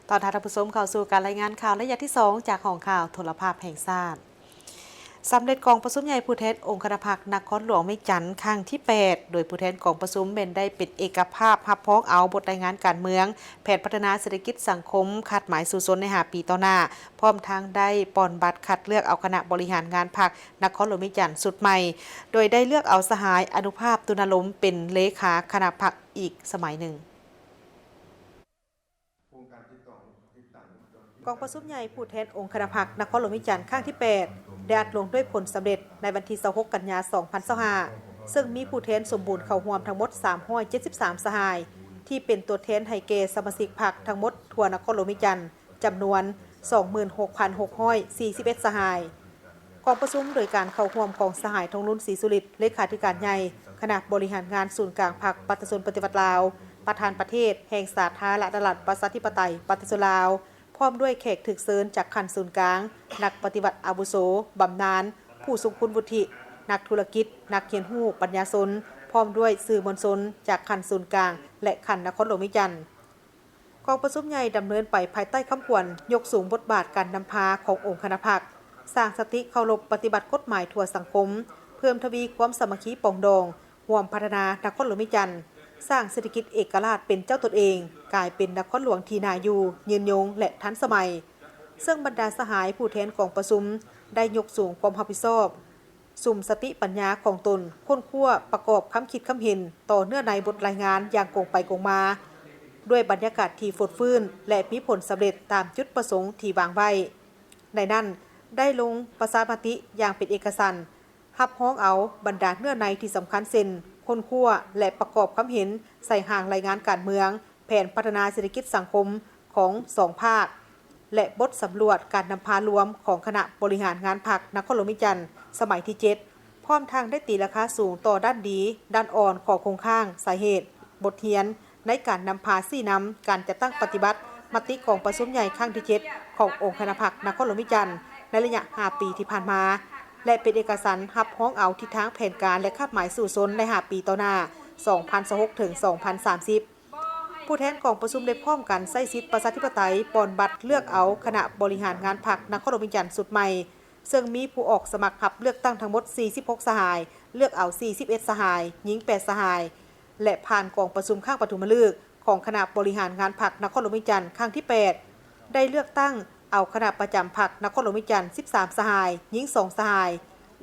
ຕ້ອນຮັບທ່ານຜູ້ຊົມເຂົ້າສູ່ການລາຍງານຂ່າວໄລຍະທີສອງ ຈາກຫ້ອງຂ່າວໂທລະພາບແຫ່ງຊາດ. ສຳເລັດກອງປະຊຸມໃຫຍ່ຜູ້ແທນອົງຄະນະພັກນະຄອນຫຼວງວຽງຈັນຄັ້ງທີແປດ ໂດຍຜູ້ແທນກອງປະຊຸມແມ່ນໄດ້ເປັນເອກະພາບຮັບຮອງເອົາບົດລາຍງານການເມືອງ, ແຜນພັດທະນາເສດຖະກິດສັງຄົມ, ຄາດໝາຍສູ້ຊົນໃນຫ້າປີຕໍ່ໜ້າ, ພ້ອມທັງໄດ້ປ່ອນບັດຄັດເລືອກເອົາຄະນະບໍລິຫານງານພັກນະຄອນຫຼວງວຽງຈັນຊຸດໃໝ່, ໂດຍໄດ້ເລືອກເອົາສະຫາຍ ອະນຸພາບ ຕຸນາລົມ ເປັນເລຂາຄະນະພັກອີກສະໄໝໜຶ່ງ. ກອງປະຊຸມໃຫຍ່ຜູ້ແທນອົງຄະນະພັກນະຄອນຫຼວງວຽງຈັນຄັ້ງທີແປດ ໄດ້ອັດລົງດ້ວຍຜົນສຳເລັດໃນວັນທີຊາວຫົກ ກັນຍາ ສອງພັນຊາວຫ້າ ເຊິ່ງມີຜູ້ແທນສົມບູນເຂົ້າຮ່ວມທັງໝົດ ສາມຮ້ອຍເຈັດສິບສາມ ສະຫາຍ ທີ່ເປັນຕົວແທນໃຫ້ແກ່ສະມາຊິກພັກທັງໝົດທົ່ວນະຄອນຫຼວງວຽງຈັນ ຈຳນວນ ສອງໝື່ນຫົກພັນຫົກຮ້ອຍສີ່ສິບເອັດ ສະຫາຍ. ກອງປະຊຸມໂດຍການເຂົ້າຮ່ວມຂອງສະຫາຍ ທອງລຸນ ສີສຸລິດ ເລຂາທິການໃຫຍ່ຄະນະບໍລິຫານງານສູນກາງພັກປະຊາຊົນປະຕິວັດລາວ, ປະທານປະເທດແຫ່ງສາທາລະນະລັດ ປະຊາທິປະໄຕ ປະຊາຊົນລາວ, ພ້ອມດ້ວຍແຂກຖືກເຊີນຈາກຂັ້ນສູນກາງ, ນັກປະຕິວັດອາວຸໂສ, ບຳນານ, ຜູ້ຊົງຄຸນວຸດທິ, ນັກທຸລະກິດ, ນັກຮຽນຮູ້, ປັນຍາຊົນ, ພ້ອມດ້ວຍສື່ມວນຊົນຈາກຂັ້ນສູນກາງ ແລະ ຂັ້ນນະຄອນຫຼວງວຽງຈັນ. ກອງປະຊຸມໃຫຍ່ດຳເນີນໄປພາຍໃຕ້ຄຳຂວັນ ຍົກສູງບົດບາດການນຳພາຂອງອົງຄະນະພັກ, ສ້າງສະຕິເຄົາລົບປະຕິບັດກົດໝາຍທົ່ວສັງຄົມ, ເພີ່ມທະວີຄວາມສາມັກຄີປອງດອງ, ຮ່ວມພັດທະນານະຄອນຫຼວງວຽງຈັນ, ສ້າງເສດຖະກິດເອກະລາດເປັນເຈົ້າຕົນເອງ, ກາຍເປັນນະຄອນຫຼວງທີ່ໜ້າຢູ່, ຍືນຍົງ ແລະ ທັນສະໄໝ. ເຊິ່ງບັນດາສະຫາຍຜູ້ແທນກອງປະຊຸມໄດ້ຍົກສູງຄວາມຮັບຜິດຊອບ, ສຸມສະຕິປັນຍາຂອງຕົນ, ຄົ້ນຄວ້າປະກອບຄຳຄິດຄຳເຫັນຕໍ່ເນື້ອໃນບົດລາຍງານຢ່າງກົງໄປກົງມາ, ດ້ວຍບັນຍາກາດທີ່ຟົດຟື້ນ ແລະ ມີຜົນສຳເລັດຕາມຈຸດປະສົງທີ່ວາງໄວ້. ໃນນັ້ນ, ໄດ້ລົງປະຊາມະຕິຢ່າງເປັນເອກະສັນ, ຮັບຮອງເອົາບັນດາເນື້ອໃນທີ່ສຳຄັນເຊັ່ນ ຄົ້ນຄວ້າ ແລະ ປະກອບຄຳເຫັນໃສ່ຮ່າງລາຍງານການເມືອງ, ແຜນພັດທະນາເສດຖະກິດສັງຄົມຂອງສອງພາກ ແລະ ບົດສຳຫຼວດການນຳພາລວມຂອງຄະນະບໍລິຫານງານພັກນະຄອນຫຼວງວຽງຈັນສະໄໝທີເຈັດ ພ້ອມທັງໄດ້ຕີລາຄາສູງຕໍ່ດ້ານດີ, ດ້ານອ່ອນ, ຂໍ້ຄົງຄ້າງ, ສາເຫດ, ບົດຮຽນໃນການນຳພາຊີ້ນຳການຈັດຕັ້ງປະຕິບັດມະຕິກອງປະຊຸມໃຫຍ່ຄັ້ງທີເຈັດຂອງອົງຄະນະພັກນະຄອນຫຼວງວຽງຈັນໃນໄລຍະຫ້າປີທີ່ຜ່ານມາ ແລະ ເປັນເອກະສັນຮັບຮອງເອົາທິດທາງແຜນການ ແລະ ຄາດໝາຍສູ້ຊົນໃນຫ້າປີຕໍ່ໜ້າ ສອງພັນຊາວຫົກ ເຖິງ ສອງພັນສາມສິບ. ຜູ້ແທນກອງປະຊຸມໄດ້ພ້ອມກັນໃຊ້ສິດປະຊາທິປະໄຕ ປ່ອນບັດເລືອກເອົາຄະນະບໍລິຫານງານພັກນະຄອນຫຼວງວຽງຈັນຊຸດໃໝ່, ເຊິ່ງມີຜູ້ອອກສະໝັກຮັບເລືອກຕັ້ງທັງໝົດສີ່ສິບຫົກສະຫາຍ, ເລືອກເອົາສີ່ສິບເອັດສະຫາຍ, ຍິງແປດສະຫາຍ ແລະ ຜ່ານກອງປະຊຸມຄັ້ງປະຖົມມະລຶກຂອງຄະນະບໍລິຫານງານພັກນະຄອນຫຼວງວຽງຈັນຄັ້ງທີແປດ ໄດ້ເລືອກຕັ້ງເອົາຄະນະປະຈຳພັກນະຄອນຫຼວງວຽງຈັນສິບສາມສະຫາຍ, ຍິງສອງສະຫາຍ,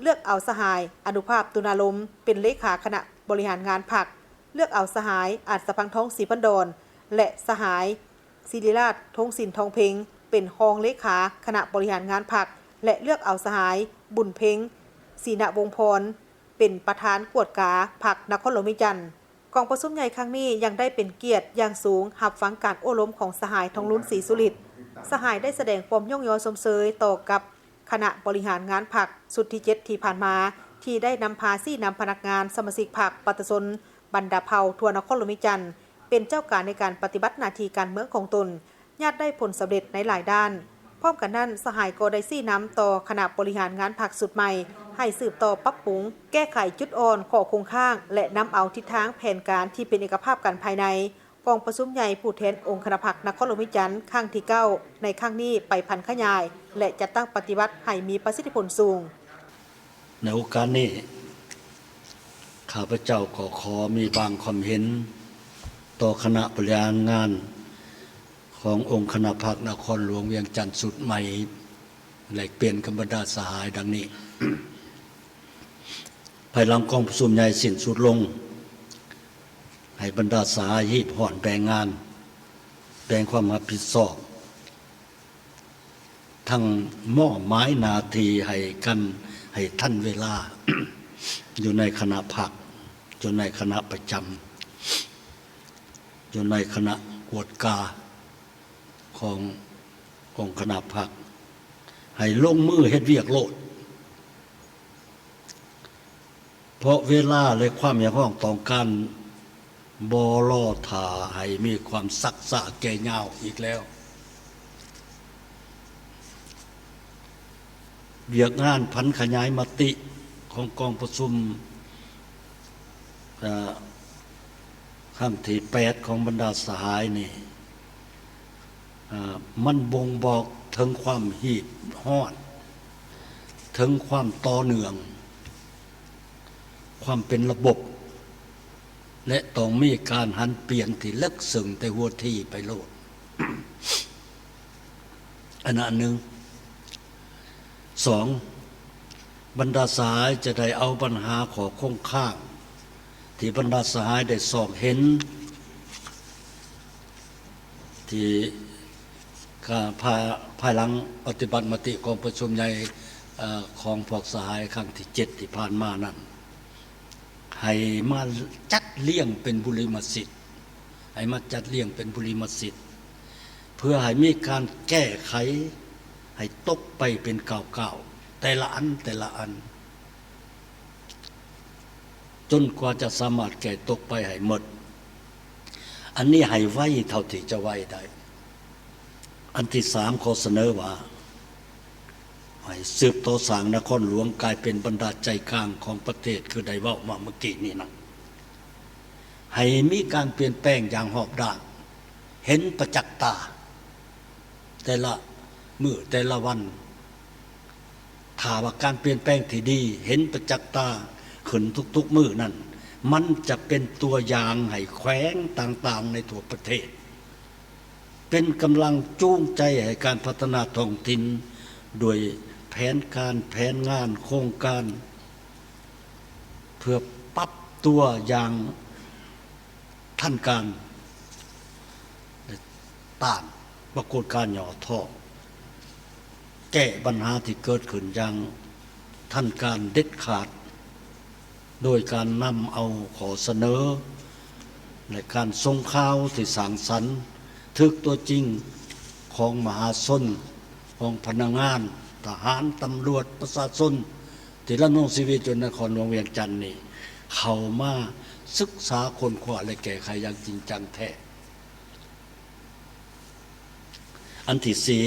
ເລືອກເອົາສະຫາຍ ອະນຸພາບ ຕຸນາລົມ ເປັນເລຂາຄະນະບໍລິຫານງານພັກ, ເລືອກເອົາສະຫາຍ ອັດສະພັງທອງ ສີພັນດອນ ແລະ ສະຫາຍ ສິລິລາດ ທົງສິນທອງເພັງ ເປັນຮອງເລຂາຄະນະບໍລິຫານງານພັກ ແລະ ເລືອກເອົາສະຫາຍ ບຸນເພັງ ສີນະວົງພອນ ເປັນປະທານກວດກາພັກນະຄອນຫຼວງວຽງຈັນ. ກອງປະຊຸມໃຫຍ່ຄັ້ງນີ້ຍັງໄດ້ເປັນກຽດຢ່າງສູງຮັບຟັງການໂອ້ລົມຂອງສະຫາຍ ທອງລຸນ ສີສຸລິດ. ສະຫາຍໄດ້ສະແດງຄວາມຍ້ອງຍໍຊົມເຊີຍຕໍ່ກັບຄະນະບໍລິຫານງານພັກຊຸດທີເຈັດທີ່ຜ່ານມາ ທີ່ໄດ້ນຳພາຊີ້ນຳພະນັກງານສະມາຊິກພັກປະຊາຊົນບັນດາເຜົ່າທົ່ວນະຄອນຫຼວງວຽງຈັນ ເປັນເຈົ້າການໃນການປະຕິບັດໜ້າທີ່ການເມືອງຂອງຕົນ ຍາດໄດ້ຜົນສຳເລັດໃນຫຼາຍດ້ານ. ພ້ອມກັນນັ້ນ, ສະຫາຍກໍໄດ້ຊີ້ນຳຕໍ່ຄະນະບໍລິຫານງານພັກຊຸດໃໝ່ ໃຫ້ສືບຕໍ່ປັບປຸງ, ແກ້ໄຂຈຸດອ່ອນ, ຂໍ້ຄົງຄ້າງ ແລະ ນຳເອົາທິດທາງແຜນການທີ່ເປັນເອກະພາບກັນພາຍໃນກອງປະຊຸມໃຫຍ່ຜູ້ແທນອົງຄະນະພັກນະຄອນຫຼວງວຽງຈັນຄັ້ງທີເກົ້າ ໃນຄັ້ງນີ້ໄປຜັນຂະຫຍາຍ ແລະ ຈັດຕັ້ງປະຕິບັດໃຫ້ມີປະສິດທິຜົນສູງ. ໃນໂອກາດນີ້ ຂ້າພະເຈົ້າກໍຂໍມີບາງຄວາມເຫັນຕໍ່ຄະນະບໍລິຫານງານຂອງອົງຄະນະພັກນະຄອນຫຼວງວຽງຈັນຊຸດໃໝ່ ແລກປ່ຽນກັບບັນດາສະຫາຍດັ່ງນີ້. ພາຍຫຼັງກອງປະຊຸມໃຫຍ່ສິ້ນສຸດລົງ, ໃຫ້ບັນດາສະຫາຍຮີບຮ້ອນແບ່ງງານ, ແບ່ງຄວາມຮັບຜິດຊອບ, ທັງມອບໝາຍໜ້າທີ່ໃຫ້ກັນໃຫ້ທັນເວລາ ຢູ່ໃນຄະນະພັກ, ຢູ່ໃນຄະນະປະຈຳ, ຢູ່ໃນຄະນະກວດກາຂອງອົງຄະນະພັກ ໃຫ້ລົງມືເຮັດວຽກໂລດ. ເພາະເວລາ ແລະ ຄວາມຮຽກຮ້ອງຕ້ອງການບໍ່ລໍຖ້າໃຫ້ມີຄວາມຊັກຊ້າແກ່ຍາວອີກແລ້ວ. ວຽກງານຜັນຂະຫຍາຍມະຕິຂອງກອງປະຊຸມ ເອີ ຄັ້ງທີແປດຂອງບັນດາສະຫາຍນີ້ ອາ ມັນບົ່ງບອກເຖິງຄວາມຮີບຮ້ອນ, ເຖິງຄວາມຕໍ່ເນື່ອງ, ຄວາມເປັນລະບົບ ແລະ ຕ້ອງມີການຫັນປ່ຽນທີ່ເລິກເຊິ່ງແຕ່ຫົວທີໄປໂລດ. ອັນນັ້ນອັນໜຶ່ງ. ສອງ, ບັນດາສະຫາຍຈະໄດ້ເອົາບັນຫາຂໍ້ຄົງຄ້າງ ທີ່ບັນດາສະຫາຍໄດ້ຊອກເຫັນ ທີ່ກາ ພາ ພາຍຫຼັງປະຕິບັດມະຕິກອງປະຊຸມໃຫຍ່ ເອີ ຂອງພວກສະຫາຍຄັ້ງທີເຈັດທີ່ຜ່ານມານັ້ນ ໃຫ້ມາຈັດລຽງເປັນບຸລິມະສິດ, ໃຫ້ມາຈັດລຽງເປັນບຸລິມະສິດ ເພື່ອໃຫ້ມີການແກ້ໄຂ ໃຫ້ຕົກໄປເປັນກ້າວໆ ແຕ່ລະອັນ ແຕ່ລະອັນ ຈົນກວ່າຈະສາມາດແກ້ຕົກໄປໃຫ້ໝົດ. ອັນນີ້ໃຫ້ໄວເທົ່າທີ່ຈະໄວໄດ້. ອັນທີສາມ ຂໍສະເໜີວ່າ ໃຫ້ສືບຕໍ່ສ້າງນະຄອນຫຼວງກາຍເປັນບັນດາໃຈກາງຂອງປະເທດ ຄືໄດ້ເວົ້າມາເມື່ອກີ້ນີ້ນະ. ໃຫ້ມີການປ່ຽນແປງຢ່າງຮອບດ້ານ, ເຫັນປະຈັກຕາ ແຕ່ລະມື້ແຕ່ລະວັນ. ຖ້າວ່າການປ່ຽນແປງທີ່ດີເຫັນປະຈັກຕາຂຶ້ນທຸກໆມື້ນັ້ນ, ມັນຈະເປັນຕົວຢ່າງໃຫ້ແຂວງຕ່າງໆໃນທົ່ວປະເທດ, ເປັນກຳລັງຈູງໃຈໃຫ້ການພັດທະນາທ້ອງຖິ່ນ ດ້ວຍແຜນການ, ແຜນງານ, ໂຄງການ ເພື່ອປັບຕົວຢ່າງທັນການ ແລະ ຕ້ານປາກົດການຫຍໍ້ທໍ້, ແກ້ບັນຫາທີ່ເກີດຂຶ້ນຢ່າງທັນການເດັດຂາດ ໂດຍການນຳເອົາຂໍ້ສະເໜີ ແລະ ການສົ່ງຂ່າວທີ່ສ້າງສັນ, ຖືກຕົວຈິງຂອງມະຫາຊົນ, ຂອງພະນັກງານ, ທະຫານ, ຕຳຫຼວດ, ປະຊາຊົນ ທີ່ດຳລົງຊີວິດຢູ່ນະຄອນຫຼວງວຽງຈັນນີ້ ເຂົ້າມາສຶກສາຄົ້ນຄວ້າ ແລະ ແກ້ໄຂຢ່າງຈິງຈັງແທ້. ອັນທີສີ່,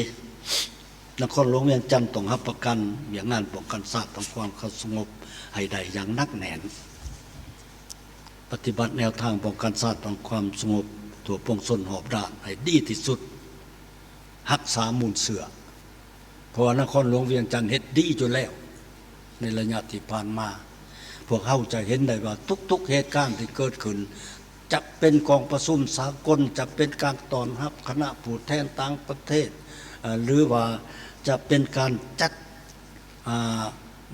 ນະຄອນຫຼວງວຽງຈັນຕ້ອງຮັບປະກັນວຽກງານປ້ອງກັນຊາດທຳຄວາມສະຫງົບໃຫ້ໄດ້ຢ່າງໜັກແໜ້ນ, ປະຕິບັດແນວທາງປ້ອງກັນຊາດທຳຄວາມສະຫງົບທົ່ວປວງຊົນຮອບດ້ານໃຫ້ດີທີ່ສຸດ, ຮັກສາມູນເຊື້ອ. ເພາະວ່ານະຄອນຫຼວງວຽງຈັນເຮັດດີຢູ່ແລ້ວໃນໄລຍະທີ່ຜ່ານມາ. ພວກເຮົາຈະເຫັນໄດ້ວ່າທຸກໆເຫດການທີ່ເກີດຂຶ້ນ, ຈະເປັນກອງປະຊຸມສາກົນ, ຈະເປັນການຕ້ອນຮັບຄະນະຜູ້ແທນຕ່າງປະເທດ, ເອີ ຫຼືວ່າຈະເປັນການຈັດ, ອາ,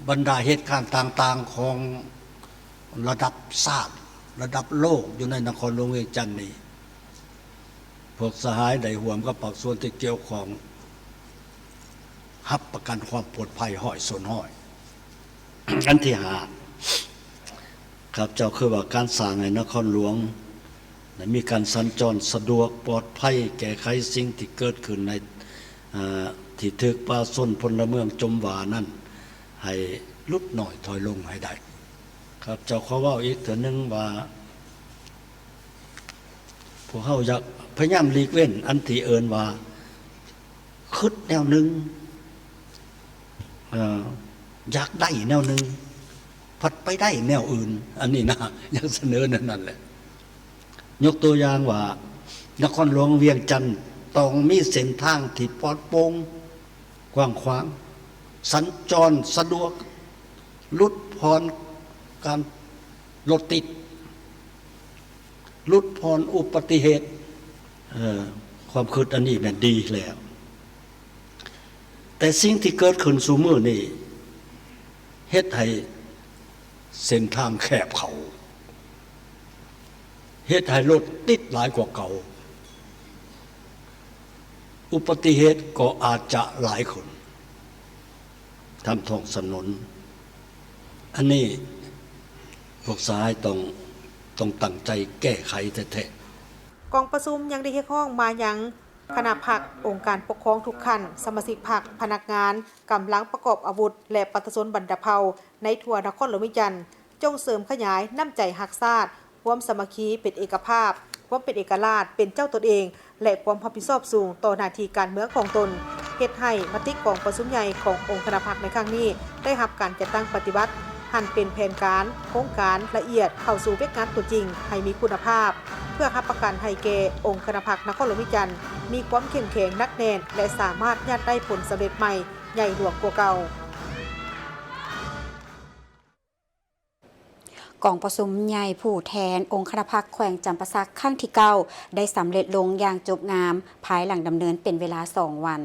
ບັນດາເຫດການຕ່າງໆຂອງລະດັບຊາດ, ລະດັບໂລກ ຢູ່ໃນນະຄອນຫຼວງວຽງຈັນນີ້. ພວກສະຫາຍໄດ້ຮ່ວມກັບພາກສ່ວນທີ່ກ່ຽວຂ້ອງ ຮັບປະກັນຄວາມປອດໄພຮ້ອຍສ່ວນຮ້ອຍ. ອັນທີຫ້າ, ຂ້າພະເຈົ້າຄິດວ່າການສ້າງໃຫ້ນະຄອນຫຼວງໄດ້ມີການສັນຈອນສະດວກປອດໄພ, ແກ້ໄຂສິ່ງທີ່ເກີດຂຶ້ນໃນ, ເອີ, ທີ່ຖືກປະຊາຊົນພົນລະເມືອງຈົ່ມວ່ານັ້ນ ໃຫ້ຫຼຸດນ້ອຍຖອຍລົງໃຫ້ໄດ້. ຂ້າພະເຈົ້າຂໍເວົ້າອີກເທື່ອໜຶ່ງວ່າ ພວກເຮົາຢາກພະຍາຍາມຫຼີກເວັ້ນອັນທີ່ເອີ້ນວ່າຄຶດແນວໜຶ່ງ, ເອີ, ຢາກໄດ້ແນວໜຶ່ງ ພັດໄປໄດ້ແນວອື່ນ. ອັນນີ້ນະ ຢາກສະເໜີແນວນັ້ນແຫຼະ. ຍົກຕົວຢ່າງວ່າ ນະຄອນຫຼວງວຽງຈັນຕ້ອງມີເສັ້ນທາງທີ່ປອດໂປ່ງ ກວ້າງຂວາງ, ສັນຈອນສະດວກ, ຫຼຸດຜ່ອນການລົດຕິດ, ຫຼຸດຜ່ອນອຸປະຕິເຫດ. ເອີ, ຄວາມຄິດອັນນີ້ແມ່ນດີແລ້ວ, ແຕ່ສິ່ງທີ່ເກີດຂຶ້ນຊຸມື້ນີ້ ເຮັດໃຫ້ເສັ້ນທາງແຄບເຂົ້າ, ເຮັດໃຫ້ລົດຕິດຫຼາຍກວ່າເກົ່າ, ອຸປະຕິເຫດກໍອາດຈະຫຼາຍຂຶ້ນຕາມທ້ອງຖະໜົນ. ອັນນີ້ພວກສະຫາຍຕ້ອງ, ຕ້ອງຕັ້ງໃຈແກ້ໄຂແທ້ໆ. ກອງປະຊຸມຍັງໄດ້ຮຽກຮ້ອງມາຍັງຄະນະພັກ, ອົງການປົກຄອງທຸກຂັ້ນ, ສະມາຊິກພັກ, ພະນັກງານ, ກຳລັງປະກອບອາວຸດ ແລະ ປະຊາຊົນບັນດາເຜົ່າໃນທົ່ວນະຄອນຫຼວງວຽງຈັນ ຈົ່ງເສີມຂະຫຍາຍນ້ຳໃຈຮັກຊາດ, ຄວາມສາມັກຄີເປັນເອກະພາບ, ຄວາມເປັນເອກະລາດ, ເປັນເຈົ້າຕົນເອງ ແລະ ຄວາມຮັບຜິດຊອບສູງຕໍ່ໜ້າທີ່ການເມືອງຂອງຕົນ, ເຮັດໃຫ້ມະຕິກອງປະຊຸມໃຫຍ່ຂອງອົງຄະນະພັກໃນຄັ້ງນີ້ ໄດ້ຮັບການຈັດຕັ້ງປະຕິບັດ ຫັນເປັນແຜນການ, ໂຄງການລະອຽດເຂົ້າສູ່ວຽກງານຕົວຈິງໃຫ້ມີຄຸນນະພາບ, ເພື່ອຮັບປະກັນໃຫ້ແກ່ອົງຄະນະພັກນະຄອນຫຼວງວຽງຈັນ ມີຄວາມເຂັ້ມແຂງໜັກແໜ້ນ ແລະ ສາມາດຍາດໄດ້ຜົນສຳເລັດໃໝ່ໃຫຍ່ຫຼວງກວ່າເກົ່າ. ກອງປະຊຸມໃຫຍ່ຜູ້ແທນອົງຄະນະພັກແຂວງຈຳປາສັກຄັ້ງທີເກົ້າ ໄດ້ສຳເລັດລົງຢ່າງຈົບງາມ ພາຍຫຼັງດຳເນີນເປັນເວລາສອງວັນ.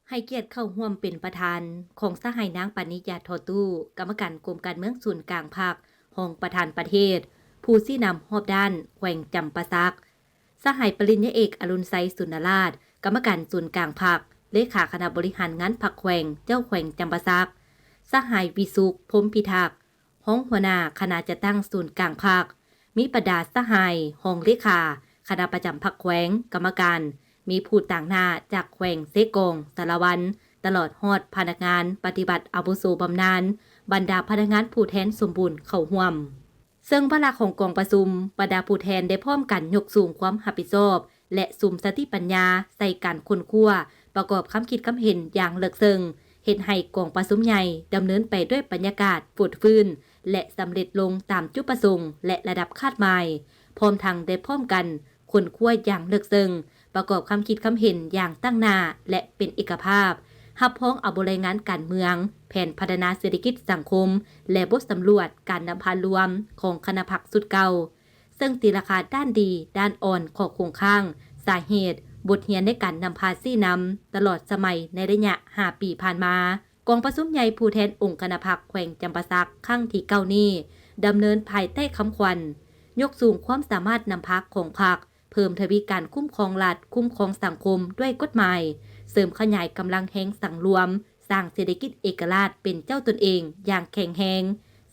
ໃຫ້ກຽດເຂົ້າຮ່ວມເປັນປະທານຂອງສະຫາຍນາງ ປານິ ຢາທໍ່ຕູ້ ກຳມະການກົມການເມືອງສູນກາງພັກ, ຮອງປະທານປະເທດ, ຜູ້ຊີ້ນຳຮອບດ້ານແຂວງຈຳປາສັກ, ສະຫາຍປະລິນຍາເອກ ອະລຸນໄຊ ສຸນນະລາດ ກຳມະການສູນກາງພັກ, ເລຂາຄະນະບໍລິຫານງານພັກແຂວງ, ເຈົ້າແຂວງຈຳປາສັກ, ສະຫາຍ ວິສຸກ ພົມພິທັກ ຮອງຫົວໜ້າຄະນະຈັດຕັ້ງສູນກາງພັກ, ມີບັນດາສະຫາຍຮອງເລຂາຄະນະປະຈຳພັກແຂວງ, ກຳມະການ, ມີຜູ້ຕາງໜ້າຈາກແຂວງເຊກອງ, ສາລະວັນ, ຕະຫຼອດຮອດພະນັກງານປະຕິບັດອາວຸໂສບຳນານ, ບັນດາພະນັກງານຜູ້ແທນສົມບູນເຂົ້າຮ່ວມ. ເຊິ່ງວາລະຂອງກອງປະຊຸມ, ບັນດາຜູ້ແທນໄດ້ພ້ອມກັນຍົກສູງຄວາມຮັບຜິດຊອບ ແລະ ສຸມສະຕິປັນຍາໃສ່ການຄົ້ນຄວ້າ, ປະກອບຄຳຄິດຄຳເຫັນຢ່າງເລິກເຊິ່ງ, ເຮັດໃຫ້ກອງປະຊຸມໃຫຍ່ດຳເນີນໄປດ້ວຍບັນຍາກາດຟົດຟື້ນ ແລະ ສຳເລັດລົງຕາມຈຸດປະສົງ ແລະ ລະດັບຄາດໝາຍ, ພ້ອມທັງໄດ້ພ້ອມກັນຄົ້ນຄວ້າຢ່າງເລິກເຊິ່ງ, ປະກອບຄຳຄິດຄຳເຫັນຢ່າງຕັ້ງໜ້າ ແລະ ເປັນເອກະພາບ, ຮັບຮອງເອົາບົດລາຍງານການເມືອງ, ແຜນພັດທະນາເສດຖະກິດສັງຄົມ ແລະ ບົດສຳຫຼວດການນຳພາລວມຂອງຄະນະພັກຊຸດເກົ່າ. ເຊິ່ງຕີລາຄາດ້ານດີ, ດ້ານອ່ອນ, ຂໍ້ຄົງຄ້າງ, ສາເຫດ, ບົດຮຽນໃນການນຳພາຊີ້ນຳຕະຫຼອດສະໄໝໃນໄລຍະຫ້າປີຜ່ານມາ. ກອງປະຊຸມໃຫຍ່ຜູ້ແທນອົງຄະນະພັກແຂວງຈຳປາສັກຄັ້ງທີເກົ້ານີ້ ດຳເນີນພາຍໃຕ້ຄຳຂວັນ ຍົກສູງຄວາມສາມາດນຳພາຂອງພັກ, ເພີ່ມທະວີການຄຸ້ມຄອງລັດ, ຄຸ້ມຄອງສັງຄົມດ້ວຍກົດໝາຍ, ເສີມຂະຫຍາຍກຳລັງແຮງສັງລວມ, ສ້າງເສດຖະກິດເອກະລາດເປັນເຈົ້າຕົນເອງຢ່າງແຂງແຮງ,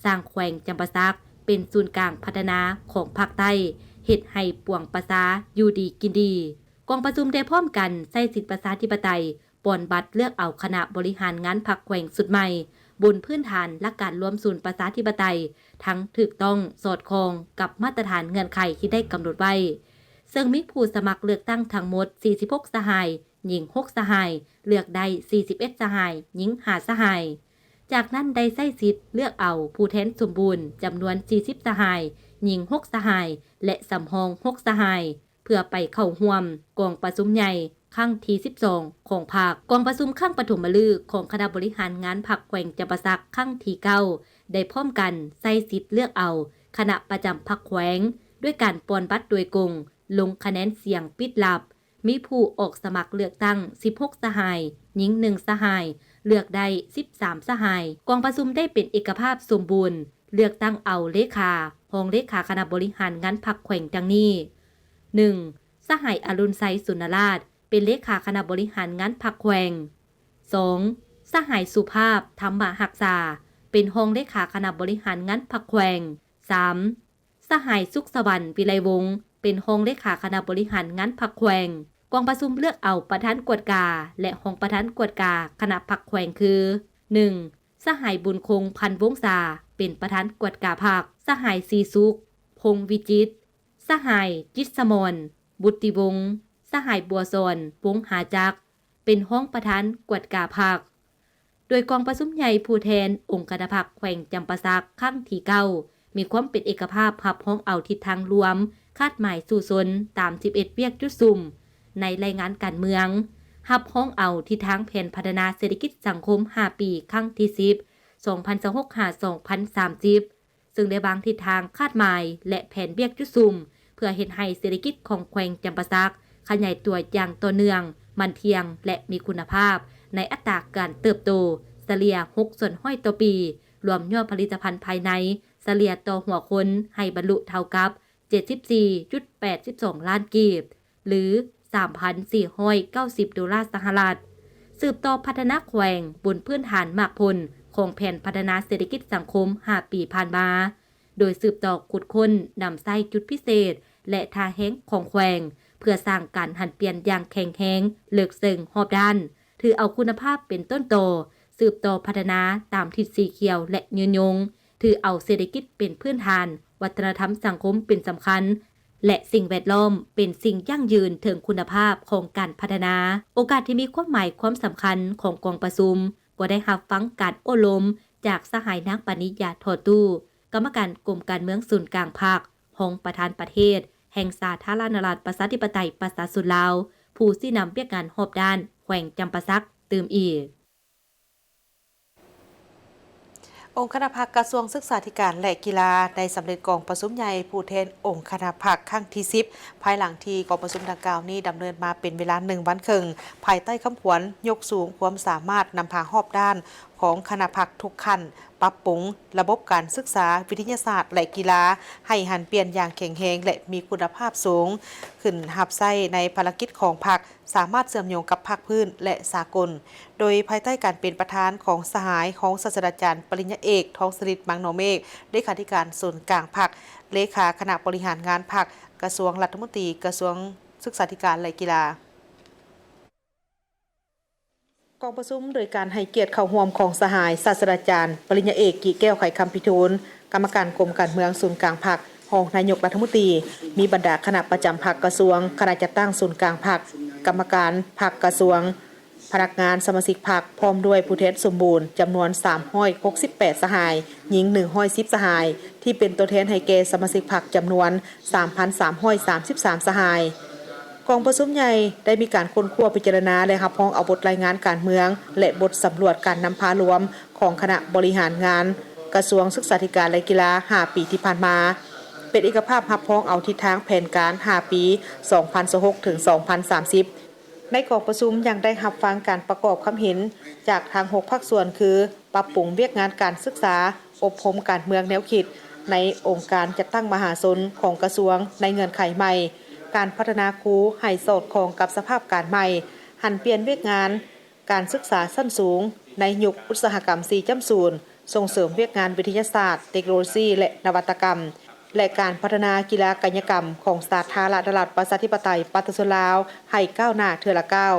ສ້າງແຂວງຈຳປາສັກເປັນສູນກາງພັດທະນາຂອງພາກໃຕ້, ເຮັດໃຫ້ປວງປະຊາຢູ່ດີກິນດີ. ກອງປະຊຸມໄດ້ພ້ອມກັນໃຊ້ສິດປະຊາທິປະໄຕ ປ່ອນບັດເລືອກເອົາຄະນະບໍລິຫານງານພັກແຂວງຊຸດໃໝ່, ບົນພື້ນຖານຫຼັກການລວມສູນປະຊາທິປະໄຕ ທັງຖືກຕ້ອງສອດຄ່ອງກັບມາດຕະຖານເງື່ອນໄຂທີ່ໄດ້ກຳນົດໄວ້. ເຊິ່ງມີຜູ້ສະໝັກເລືອກຕັ້ງທັງໝົດສີ່ສິບຫົກສະຫາຍ, ຍິງຫົກສະຫາຍ, ເລືອກໄດ້ສີ່ສິບເອັດສະຫາຍ, ຍິງຫ້າສະຫາຍ. ຈາກນັ້ນໄດ້ໃຊ້ສິດເລືອກເອົາຜູ້ແທນສົມບູນຈຳນວນສີ່ສິບສະຫາຍ, ຍິງຫົກສະຫາຍ ແລະ ສຳຮອງຫົກສະຫາຍ ເພື່ອໄປເຂົ້າຮ່ວມກອງປະຊຸມໃຫຍ່ຄັ້ງທີສິບສອງຂອງພັກ. ກອງປະຊຸມຄັ້ງປະຖົມມະລຶກຂອງຄະນະບໍລິຫານງານພັກແຂວງຈຳປາສັກຄັ້ງທີເກົ້າ ໄດ້ພ້ອມກັນໃຊ້ສິດເລືອກເອົາຄະນະປະຈຳພັກແຂວງ ດ້ວຍການປ່ອນບັດໂດຍກົງ ລົງຄະແນນສຽງປິດລັບ. ມີຜູ້ອອກສະໝັກເລືອກຕັ້ງສິບຫົກສະຫາຍ, ຍິງໜຶ່ງສະຫາຍ, ເລືອກໄດ້ສິບສາມສະຫາຍ. ກອງປະຊຸມໄດ້ເປັນເອກະພາບສົມບູນ, ເລືອກຕັ້ງເອົາເລຂາ, ຮອງເລຂາຄະນະບໍລິຫານງານພັກແຂວງດັ່ງນີ້: ໜຶ່ງ ສະຫາຍ ອະລຸນໄຊ ສຸນນະລາດ ເປັນເລຂາຄະນະບໍລິຫານງານພັກແຂວງ. ສອງ ສະຫາຍ ສຸພາບ ທຳມະຮັກສາ ເປັນຮອງເລຂາຄະນະບໍລິຫານງານພັກແຂວງ. ສາມ ສະຫາຍ ສຸກສະຫວັນ ວິໄລວົງ ເປັນຮອງເລຂາຄະນະບໍລິຫານງານພັກແຂວງ. ກອງປະຊຸມເລືອກເອົາປະທານກວດກາ ແລະ ຮອງປະທານກວດກາຄະນະພັກແຂວງຄື: ໜຶ່ງ ສະຫາຍ ບຸນຄົງ ພັນວົງສາ ເປັນປະທານກວດກາພັກ, ສະຫາຍ ສີສຸກ ພົງວິຈິດ, ສະຫາຍ ຈິດສະໝອນ ບຸດຕິວົງ, ສະຫາຍ ບົວສອນ ວົງຫາຈັກ ເປັນຮອງປະທານກວດກາພັກ. ໂດຍກອງປະຊຸມໃຫຍ່ຜູ້ແທນອົງຄະນະພັກແຂວງຈຳປາສັກຄັ້ງທີເກົ້າ ມີຄວາມເປັນເອກະພາບຮັບຮອງເອົາທິດທາງລວມຄາດໝາຍສູ້ຊົນຕາມສິບເອັດວຽກຈຸດສຸມໃນລາຍງານການເມືອງ, ຮັບຮອງເອົາທິດທາງແຜນພັດທະນາເສດຖະກິດສັງຄົມຫ້າປີ ຄັ້ງທີສິບ ສອງພັນຊາວຫົກ ຫາ ສອງພັນສາມສິບ ເຊິ່ງໄດ້ວາງທິດທາງຄາດໝາຍ ແລະ ແຜນວຽກຈຸດສຸມ ເພື່ອເຮັດໃຫ້ເສດຖະກິດຂອງແຂວງຈຳປາສັກຂະຫຍາຍຕົວຢ່າງຕໍ່ເນື່ອງ, ໝັ້ນທ່ຽງ ແລະ ມີຄຸນນະພາບ ໃນອັດຕາການເຕີບໂຕສະເລ່ຍຫົກສ່ວນຮ້ອຍຕໍ່ປີ, ລວມຍອດຜະລິດຕະພັນພາຍໃນສະເລ່ຍຕໍ່ຫົວຄົນໃຫ້ບັນລຸເທົ່າກັບເຈັດສິບສີ່ຈຸດແປດສິບສອງລ້ານກີບ ຫຼື ສາມພັນສີ່ຮ້ອຍເກົ້າສິບໂດລາສະຫະລັດ, ສືບຕໍ່ພັດທະນາແຂວງບົນພື້ນຖານໝາກຜົນຂອງແຜນພັດທະນາເສດຖະກິດສັງຄົມຫ້າປີຜ່ານມາ, ໂດຍສືບຕໍ່ຂຸດຄົ້ນນຳໃຊ້ຈຸດພິເສດ ແລະ ທ່າແຮງຂອງແຂວງ ເພື່ອສ້າງການຫັນປ່ຽນຢ່າງແຂງແຮງ, ເລິກເຊິ່ງ, ຮອບດ້ານ, ຖືເອົາຄຸນນະພາບເປັນຕົ້ນຕໍ, ສືບຕໍ່ພັດທະນາຕາມທິດສີຂຽວ ແລະ ຍືນຍົງ, ຖືເອົາເສດຖະກິດເປັນພື້ນຖານ, ວັດທະນະທຳສັງຄົມເປັນສຳຄັນ ແລະ ສິ່ງແວດລ້ອມເປັນສິ່ງຢັ້ງຢືນເຖິງຄຸນນະພາບຂອງການພັດທະນາ. ໂອກາດທີ່ມີຄວາມໝາຍຄວາມສຳຄັນຂອງກອງປະຊຸມ ກໍໄດ້ຮັບຟັງການໂອ້ລົມຈາກສະຫາຍນາງ ປານິ ຢາທໍ່ຕູ້ ກຳມະການກົມການເມືອງສູນກາງພັກ, ຮອງປະທານປະເທດ ແຫ່ງສາທາລະນະລັດ ປະຊາທິປະໄຕ ປະຊາຊົນລາວ, ຜູ້ຊີ້ນຳວຽກງານຮອບດ້ານ ແຂວງຈຳປາສັກ ຕື່ມອີກ. ອົງຄະນະພັກກະຊວງສຶກສາທິການ ແລະ ກິລາ ໄດ້ສຳເລັດກອງປະຊຸມໃຫຍ່ຜູ້ແທນອົງຄະນະພັກຄັ້ງທີສິບ ພາຍຫຼັງທີ່ກອງປະຊຸມດັ່ງກ່າວນີ້ດຳເນີນມາເປັນເວລາໜຶ່ງວັນເຄິ່ງ ພາຍໃຕ້ຄຳຂວັນ ຍົກສູງຄວາມສາມາດນຳພາຮອບດ້ານຂອງຄະນະພັກທຸກຂັ້ນ, ປັບປຸງລະບົບການສຶກສາ, ວິທະຍາສາດ ແລະ ກິລາ ໃຫ້ຫັນປ່ຽນຢ່າງແຂງແຮງ ແລະ ມີຄຸນນະພາບສູງ, ຂຶ້ນຮັບໃຊ້ໃນພາລະກິດຂອງພັກ, ສາມາດເຊື່ອມໂຍງກັບພາກພື້ນ ແລະ ສາກົນ, ໂດຍພາຍໃຕ້ການເປັນປະທານຂອງສະຫາຍຮອງສາດສະດາຈານປະລິນຍາເອກ ທອງສະລິດ ມັງໜໍເມກ ເລຂາທິການສູນກາງພັກ, ເລຂາຄະນະບໍລິຫານງານພັກ, ກະຊວງລັດຖະມົນຕີ, ກະຊວງສຶກສາທິການ ແລະ ກິລາ. ກອງປະຊຸມໂດຍການໃຫ້ກຽດເຂົ້າຮ່ວມຂອງສະຫາຍສາດສະດາຈານປະລິນຍາເອກ ກິແກ້ວ ໄຂຄຳພິທູນ ກຳມະການກົມການເມືອງສູນກາງພັກ, ຮອງນາຍົກລັດຖະມົນຕີ, ມີບັນດາຄະນະປະຈຳພັກກະຊວງ, ຄະນະຈັດຕັ້ງສູນກາງພັກ, ກຳມະການພັກກະຊວງ, ພະນັກງານສະມາຊິກພັກ ພ້ອມດ້ວຍຜູ້ແທນສົມບູນຈຳນວນສາມຮ້ອຍຫົກສິບແປດສະຫາຍ, ຍິງໜຶ່ງຮ້ອຍສິບສະຫາຍ, ທີ່ເປັນຕົວແທນໃຫ້ແກ່ສະມາຊິກພັກຈຳນວນສາມພັນສາມຮ້ອຍສາມສິບສາມສະຫາຍ. ກອງປະຊຸມໃຫຍ່ໄດ້ມີການຄົ້ນຄວ້າພິຈາລະນາ ແລະ ຮັບຮອງເອົາບົດລາຍງານການເມືອງ ແລະ ບົດສຳຫຼວດການນຳພາລວມຂອງຄະນະບໍລິຫານງານກະຊວງສຶກສາທິການ ແລະ ກິລາ ຫ້າປີທີ່ຜ່ານມາ, ເປັນເອກະພາບຮັບຮອງເອົາທິດທາງແຜນການຫ້າປີ ສອງພັນຊາວຫົກ ເຖິງ ສອງພັນສາມສິບ. ໃນກອງປະຊຸມຍັງໄດ້ຮັບຟັງການປະກອບຄຳເຫັນຈາກທັງຫົກພາກສ່ວນ ຄື ປັບປຸງວຽກງານການສຶກສາ, ອົບຮົມການເມືອງແນວຄິດໃນອົງການຈັດຕັ້ງມະຫາຊົນຂອງກະຊວງໃນເງື່ອນໄຂໃໝ່, ການພັດທະນາຄູໃຫ້ສອດຄ່ອງກັບສະພາບການໃໝ່, ຫັນປ່ຽນວຽກງານການສຶກສາຊັ້ນສູງໃນຍຸກອຸດສາຫະກຳສີ່ຈ້ຳສູນ, ສົ່ງເສີມວຽກງານວິທະຍາສາດ, ເຕັກໂນໂລຊີ ແລະ ນະວັດຕະກຳ ແລະ ການພັດທະນາກິລາກາຍະກຳຂອງສາທາລະນະລັດ ປະຊາທິປະໄຕ ປະຊາຊົນລາວ ໃຫ້ກ້າວໜ້າເທື່ອລະກ້າວ.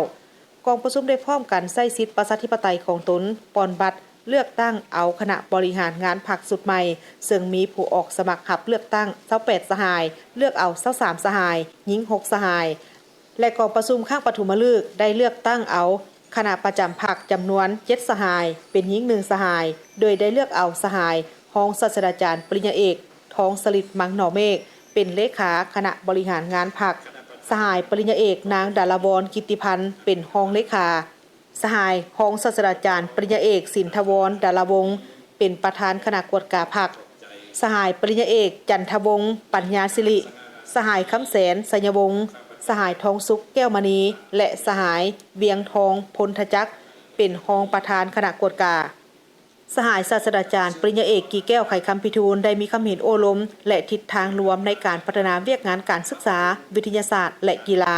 ກອງປະຊຸມໄດ້ພ້ອມກັນໃຊ້ສິດປະຊາທິປະໄຕຂອງຕົນ, ປ່ອນບັດເລືອກຕັ້ງເອົາຄະນະບໍລິຫານງານພັກຊຸດໃໝ່, ເຊິ່ງມີຜູ້ອອກສະໝັກຮັບເລືອກຕັ້ງຊາວແປດສະຫາຍ, ເລືອກເອົາຊາວສາມສະຫາຍ, ຍິງຫົກສະຫາຍ ແລະ ກອງປະຊຸມຄັ້ງປະຖົມມະລຶກໄດ້ເລືອກຕັ້ງເອົາຄະນະປະຈຳພັກຈຳນວນເຈັດສະຫາຍ, ເປັນຍິງໜຶ່ງສະຫາຍ, ໂດຍໄດ້ເລືອກເອົາສະຫາຍຮອງສາດສະດາຈານປະລິນຍາເອກ ທອງສະລິດ ມັງໜໍເມກ ເປັນເລຂາຄະນະບໍລິຫານງານພັກ, ສະຫາຍປະລິນຍາເອກ ນາງ ດາລາວອນ ກິດຕິພັນ ເປັນຮອງເລຂາ, ສະຫາຍຮອງສາດສະດາຈານປະລິນຍາເອກ ສິນທະວອນ ດາລາວົງ ເປັນປະທານຄະນະກວດກາພັກ, ສະຫາຍປະລິນຍາເອກ ຈັນທະວົງ ປັນຍາສິລິ, ສະຫາຍ ຄຳແສນ ໄຊຍະວົງ, ສະຫາຍ ທອງສຸກ ແກ້ວມະນີ ແລະ ສະຫາຍ ວຽງທອງ ພົນທະຈັກ ເປັນຮອງປະທານຄະນະກວດກາ. ສະຫາຍສາດສະດາຈານປະລິນຍາເອກ ກີແກ້ວ ໄຂຄຳພິທູນ ໄດ້ມີຄຳເຫັນໂອ້ລົມ ແລະ ທິດທາງລວມໃນການພັດທະນາວຽກງານການສຶກສາ, ວິທະຍາສາດ ແລະ ກິລາ.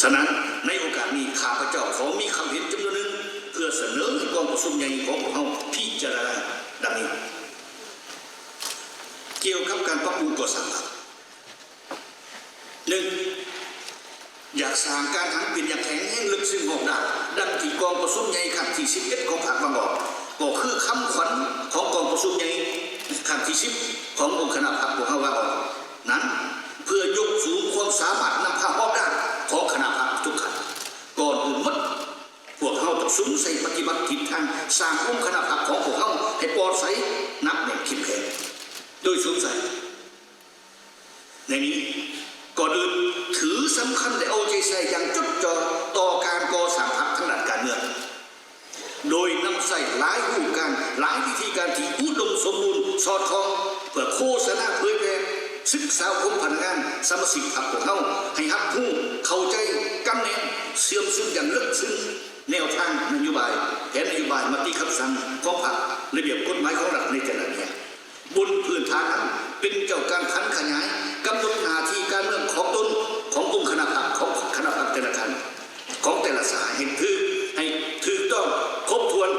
ສະນັ້ນ, ໃນໂອກາດນີ້, ຂ້າພະເຈົ້າຂໍມີຄຳເຫັນຈຳນວນໜຶ່ງ ເພື່ອສະເໜີໃຫ້ກອງປະຊຸມໃຫຍ່ຂອງພວກເຮົາພິຈາລະນາ ດັ່ງນີ້. ກ່ຽວກັບການປັບປຸງກໍ່ສ້າງພັກ. ໜຶ່ງ, ຢາກສ້າງການຫັນປ່ຽນຢ່າງແຂງແຮງເລິກເຊິ່ງຮອບດ້ານ, ດັ່ງທີ່ກອງປະຊຸມໃຫຍ່ຄັ້ງທີສິບເອັດຂອງພັກວາງອອກ, ກໍຄືຄຳຂວັນຂອງກອງປະຊຸມໃຫຍ່ຄັ້ງທີສິບຂອງອົງຄະນະພັກພວກເຮົາວາງອອກນັ້ນ, ເພື່ອຍົກສູງຄວາມສາມາດນຳພາຮອບດ້ານຂອງຄະນະພັກທຸກຂັ້ນ. ກ່ອນອື່ນໝົດ, ພວກເຮົາຕ້ອງສຸມໃສ່ປະຕິບັດທິດທາງສ້າງອົງຄະນະພັກຂອງພວກເຮົາໃຫ້ປອດໃສ, ໜັກແໜ້ນ, ເຂັ້ມແຂງ ໂດຍສວມໃສ່ ໃນນີ້, ກ່ອນອື່ນ, ຖືສຳຄັນ ແລະ ເອົາໃຈໃສ່ຢ່າງຈົດຈ່ອງຕໍ່ການກໍ່ສ້າງພັກທາງດ້ານການເມືອງ, ໂດຍນຳໃຊ້ຫຼາຍຮູບການ, ຫຼາຍວິທີການທີ່ອຸດົມສົມບູນ, ສອດຄ່ອງ, ເພື່ອໂຄສະນາເຜີຍແຜ່, ສຶກສາອົບຮົມພະນັກງານ, ສະມາຊິກພັກພວກເຮົາ ໃຫ້ຮັບຮູ້, ເຂົ້າໃຈ, ກຳແໜ້ນ, ເຊື່ອມຊຶມຢ່າງເລິກເຊິ່ງ ແນວທາງນະໂຍບາຍ, ແຜນນະໂຍບາຍ, ມະຕິຄຳສັ່ງຂອງພັກ, ລະບຽບກົດໝາຍຂອງລັດໃນແຕ່ລະແຂວງ. ບົນພື້ນຖານນັ້ນ, ເປັນເຈົ້າການຜັນຂະຫຍາຍ, ກຳນົດໜ້າທີ່ການເມືອງຂອງຕົນ, ຂອງອົງຄະນະພັກ, ຂອງຄະນະພັກແຕ່ລະຂັ້ນ, ຂອງແຕ່ລະສາຍ ໃຫ້ຖືກ, ໃຫ້ຖືກຕ້ອງ, ຄົບຖ້ວນ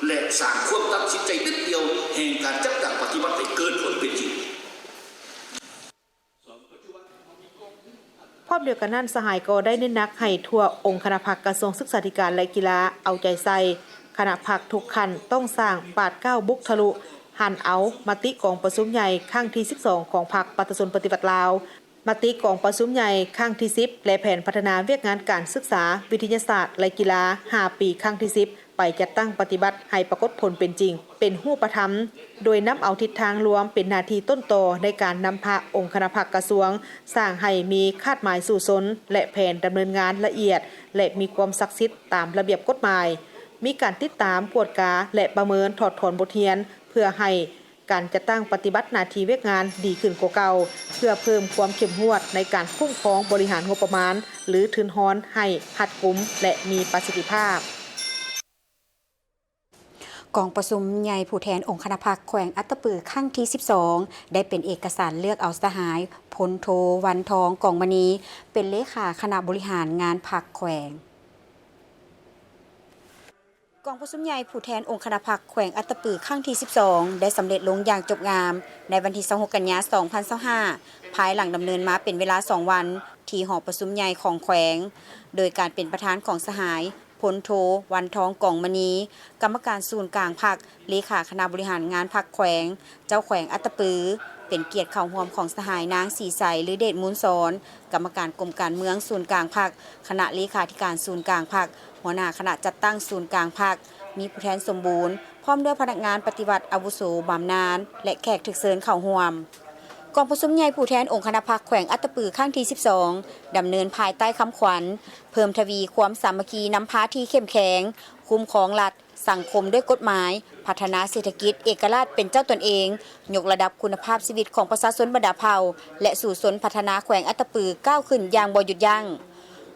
ແລະ ສ້າງຄວາມຕັດສິນໃຈເດັດດ່ຽວແຫ່ງການຈັດຕັ້ງປະຕິບັດໃຫ້ເກີດຜົນເປັນຈິງ. ພ້ອມດຽວກັນນັ້ນ, ສະຫາຍກໍໄດ້ເນັ້ນໜັກໃຫ້ທົ່ວອົງຄະນະພັກກະຊວງສຶກສາທິການ ແລະ ກິລາ ເອົາໃຈໃສ່, ຄະນະພັກທຸກຂັ້ນຕ້ອງສ້າງບາດກ້າວບຸກທະລຸ, ຫັນເອົາມະຕິກອງປະຊຸມໃຫຍ່ຄັ້ງທີສິບສອງຂອງພັກປະຊາຊົນປະຕິວັດລາວ, ມະຕິກອງປະຊຸມໃຫຍ່ຄັ້ງທີສິບ ແລະ ແຜນພັດທະນາວຽກງານການສຶກສາ, ວິທະຍາສາດ ແລະ ກິລາ ຫ້າປີຄັ້ງທີສິບ ໄປຈັດຕັ້ງປະຕິບັດໃຫ້ປາກົດຜົນເປັນຈິງ, ເປັນຮູບປະທຳ, ໂດຍນຳເອົາທິດທາງລວມເປັນໜ້າທີ່ຕົ້ນຕໍໃນການນຳພາອົງຄະນະພັກກະຊວງ ສ້າງໃຫ້ມີຄາດໝາຍສູ້ຊົນ ແລະ ແຜນດຳເນີນງານລະອຽດ ແລະ ມີຄວາມສັກສິດຕາມລະບຽບກົດໝາຍ, ມີການຕິດຕາມ, ກວດກາ ແລະ ປະເມີນຖອດຖອນບົດຮຽນ ເພື່ອໃຫ້ ການຈັດຕັ້ງປະຕິບັດໜ້າທີ່ວຽກງານດີຂຶ້ນກວ່າເກົ່າ, ເພື່ອເພີ່ມຄວາມເຂັ້ມງວດໃນການຄຸ້ມຄອງບໍລິຫານງົບປະມານ ຫຼື ທຶນຮອນໃຫ້ຮັດກຸມ ແລະ ມີປະສິດທິພາບ. ກອງປະຊຸມໃຫຍ່ຜູ້ແທນອົງຄະນະພັກແຂວງອັດຕະປືຄັ້ງທີສິບສອງ ໄດ້ເປັນເອກະສານເລືອກເອົາສະຫາຍ ພົນໂທ ວັນທອງ ກອງມະນີ ເປັນເລຂາຄະນະບໍລິຫານງານພັກແຂວງ. ກອງປະຊຸມໃຫຍ່ຜູ້ແທນອົງຄະນະພັກແຂວງອັດຕະປືຄັ້ງທີສິບສອງ ໄດ້ສຳເລັດລົງຢ່າງຈົບງາມໃນວັນທີຊາວຫົກ ກັນຍາ ສອງພັນຊາວຫ້າ ພາຍຫຼັງດຳເນີນມາເປັນເວລາສອງວັນ ທີ່ຫໍປະຊຸມໃຫຍ່ຂອງແຂວງ ໂດຍການເປັນປະທານຂອງສະຫາຍ ພົນໂທ ວັນທອງ ກອງມະນີ ກຳມະການສູນກາງພັກ, ເລຂາຄະນະບໍລິຫານງານພັກແຂວງ, ເຈົ້າແຂວງອັດຕະປື, ເປັນກຽດເຂົ້າຮ່ວມຂອງສະຫາຍ ນາງ ສີໃສ ລືເດດມູນສອນ ກຳມະການກົມການເມືອງສູນກາງພັກ, ຄະນະເລຂາທິການສູນກາງພັກ, ຫົວໜ້າຄະນະຈັດຕັ້ງສູນກາງພັກ, ມີຜູ້ແທນສົມບູນ ພ້ອມດ້ວຍພະນັກງານປະຕິບັດອາວຸໂສບຳນານ ແລະ ແຂກຖືກເຊີນເຂົ້າຮ່ວມ. ກອງປະຊຸມໃຫຍ່ຜູ້ແທນອົງຄະນະພັກແຂວງອັດຕະປືຄັ້ງທີສິບສອງ ດຳເນີນພາຍໃຕ້ຄຳຂວັນ ເພີ່ມທະວີຄວາມສາມັກຄີນຳພາທີ່ເຂັ້ມແຂງ, ຄຸ້ມຄອງລັດ, ສັງຄົມດ້ວຍກົດໝາຍ, ພັດທະນາເສດຖະກິດເອກະລາດເປັນເຈົ້າຕົນເອງ, ຍົກລະດັບຄຸນນະພາບຊີວິດຂອງປະຊາຊົນບັນດາເຜົ່າ ແລະ ສູ້ຊົນພັດທະນາແຂວງອັດຕະປືກ້າວຂຶ້ນຢ່າງບໍ່ຢຸດຢັ້ງ.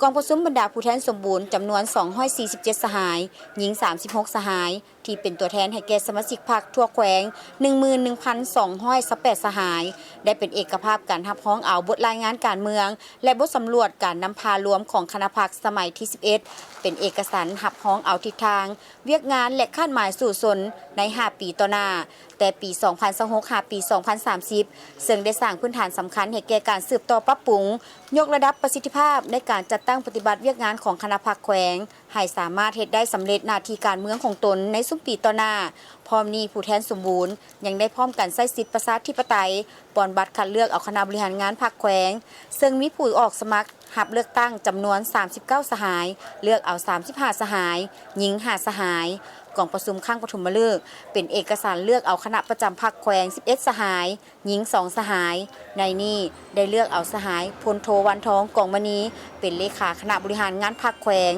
ກອງປະຊຸມບັນດາຜູ້ແທນສົມບູນຈຳນວນສອງຮ້ອຍສີ່ສິບເຈັດສະຫາຍ, ຍິງສາມສິບຫົກສະຫາຍ, ທີ່ເປັນຕົວແທນໃຫ້ແກ່ສະມາຊິກພັກທົ່ວແຂວງ ໜຶ່ງໝື່ນໜຶ່ງພັນສອງຮ້ອຍຊາວແປດສະຫາຍ ໄດ້ເປັນເອກະພາບການຮັບຮອງເອົາບົດລາຍງານການເມືອງ ແລະ ບົດສຳຫຼວດການນຳພາລວມຂອງຄະນະພັກສະໄໝທີສິບເອັດ ເປັນເອກະສານຮັບຮອງເອົາທິດທາງ ວຽກງານ ແລະ ຄາດໝາຍສູ້ຊົນໃນຫ້າປີຕໍ່ໜ້າ, ແຕ່ປີສອງພັນຊາວຫົກ ຫາປີສອງພັນສາມສິບ ເຊິ່ງໄດ້ສ້າງພື້ນຖານສຳຄັນໃຫ້ແກ່ການສືບຕໍ່ປັບປຸງ, ຍົກລະດັບປະສິດທິພາບໃນການຈັດຕັ້ງປະຕິບັດວຽກງານຂອງຄະນະພັກແຂວງ ໃຫ້ສາມາດເຮັດໄດ້ສຳເລັດໜ້າທີ່ການເມືອງຂອງຕົນໃນຊຸມປີຕໍ່ໜ້າ. ພ້ອມນີ້, ຜູ້ແທນສົມບູນຍັງໄດ້ພ້ອມກັນໃຊ້ສິດປະຊາທິປະໄຕ ປ່ອນບັດຄັດເລືອກເອົາຄະນະບໍລິຫານງານພັກແຂວງ, ເຊິ່ງມີຜູ້ອອກສະໝັກຮັບເລືອກຕັ້ງຈຳນວນສາມສິບເກົ້າສະຫາຍ, ເລືອກເອົາສາມສິບຫ້າສະຫາຍ, ຍິງຫ້າສະຫາຍ. ກອງປະຊຸມຄັ້ງປະຖົມມະເລີກ ເປັນເອກະສານເລືອກເອົາຄະນະປະຈຳພັກແຂວງສິບເອັດສະຫາຍ, ຍິງສອງສະຫາຍ. ໃນນີ້ໄດ້ເລືອກເອົາສະຫາຍ ພົນໂທ ວັນທອງ ກອງມະນີ ເປັນເລຂາຄະນະບໍລິຫານງານພັກແຂວງ,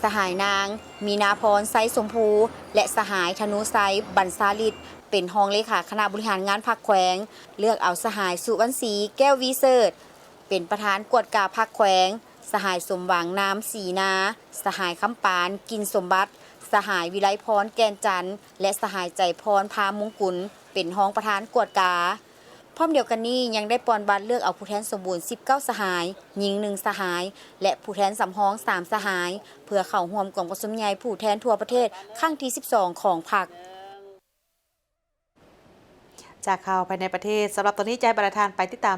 ສະຫາຍນາງ ມີນາພອນ ໄຊສົມພູ ແລະ ສະຫາຍ ທະນູໄຊ ບັນຊາລິດ ເປັນຮອງເລຂາຄະນະບໍລິຫານງານພັກແຂວງ, ເລືອກເອົາສະຫາຍ ສຸວັນສີ ແກ້ວວີເສີດ ເປັນປະທານກວດກາພັກແຂວງ, ສະຫາຍ ສົມຫວັງ ນາມສີນາ, ສະຫາຍ ຄຳປານ ກິ່ນສົມບັດ, ສະຫາຍ ວິໄລພອນ ແກ່ນຈັນ ແລະ ສະຫາຍ ໃຈພອນ ພາມຸງກຸນ ເປັນຮອງປະທານກວດກາ. ພ້ອມດຽວກັນນີ້ ຍັງໄດ້ປ່ອນບັດເລືອກເອົາຜູ້ແທນສົມບູນສິບເກົ້າສະຫາຍ, ຍິງໜຶ່ງສະຫາຍ ແລະ ຜູ້ແທນສຳຮອງສາມສະຫາຍ ເພື່ອເຂົ້າຮ່ວມກອງປະຊຸມໃຫຍ່ຜູ້ແທນທົ່ວປະເທດຄັ້ງທີສິບສອງຂອງພັກ. ຈາກຂ່າວພາຍໃນປະເທດ, ສຳລັບຕອນນີ້ຈະໃຫ້ບັນດາທ່ານໄປຕິດຕາມ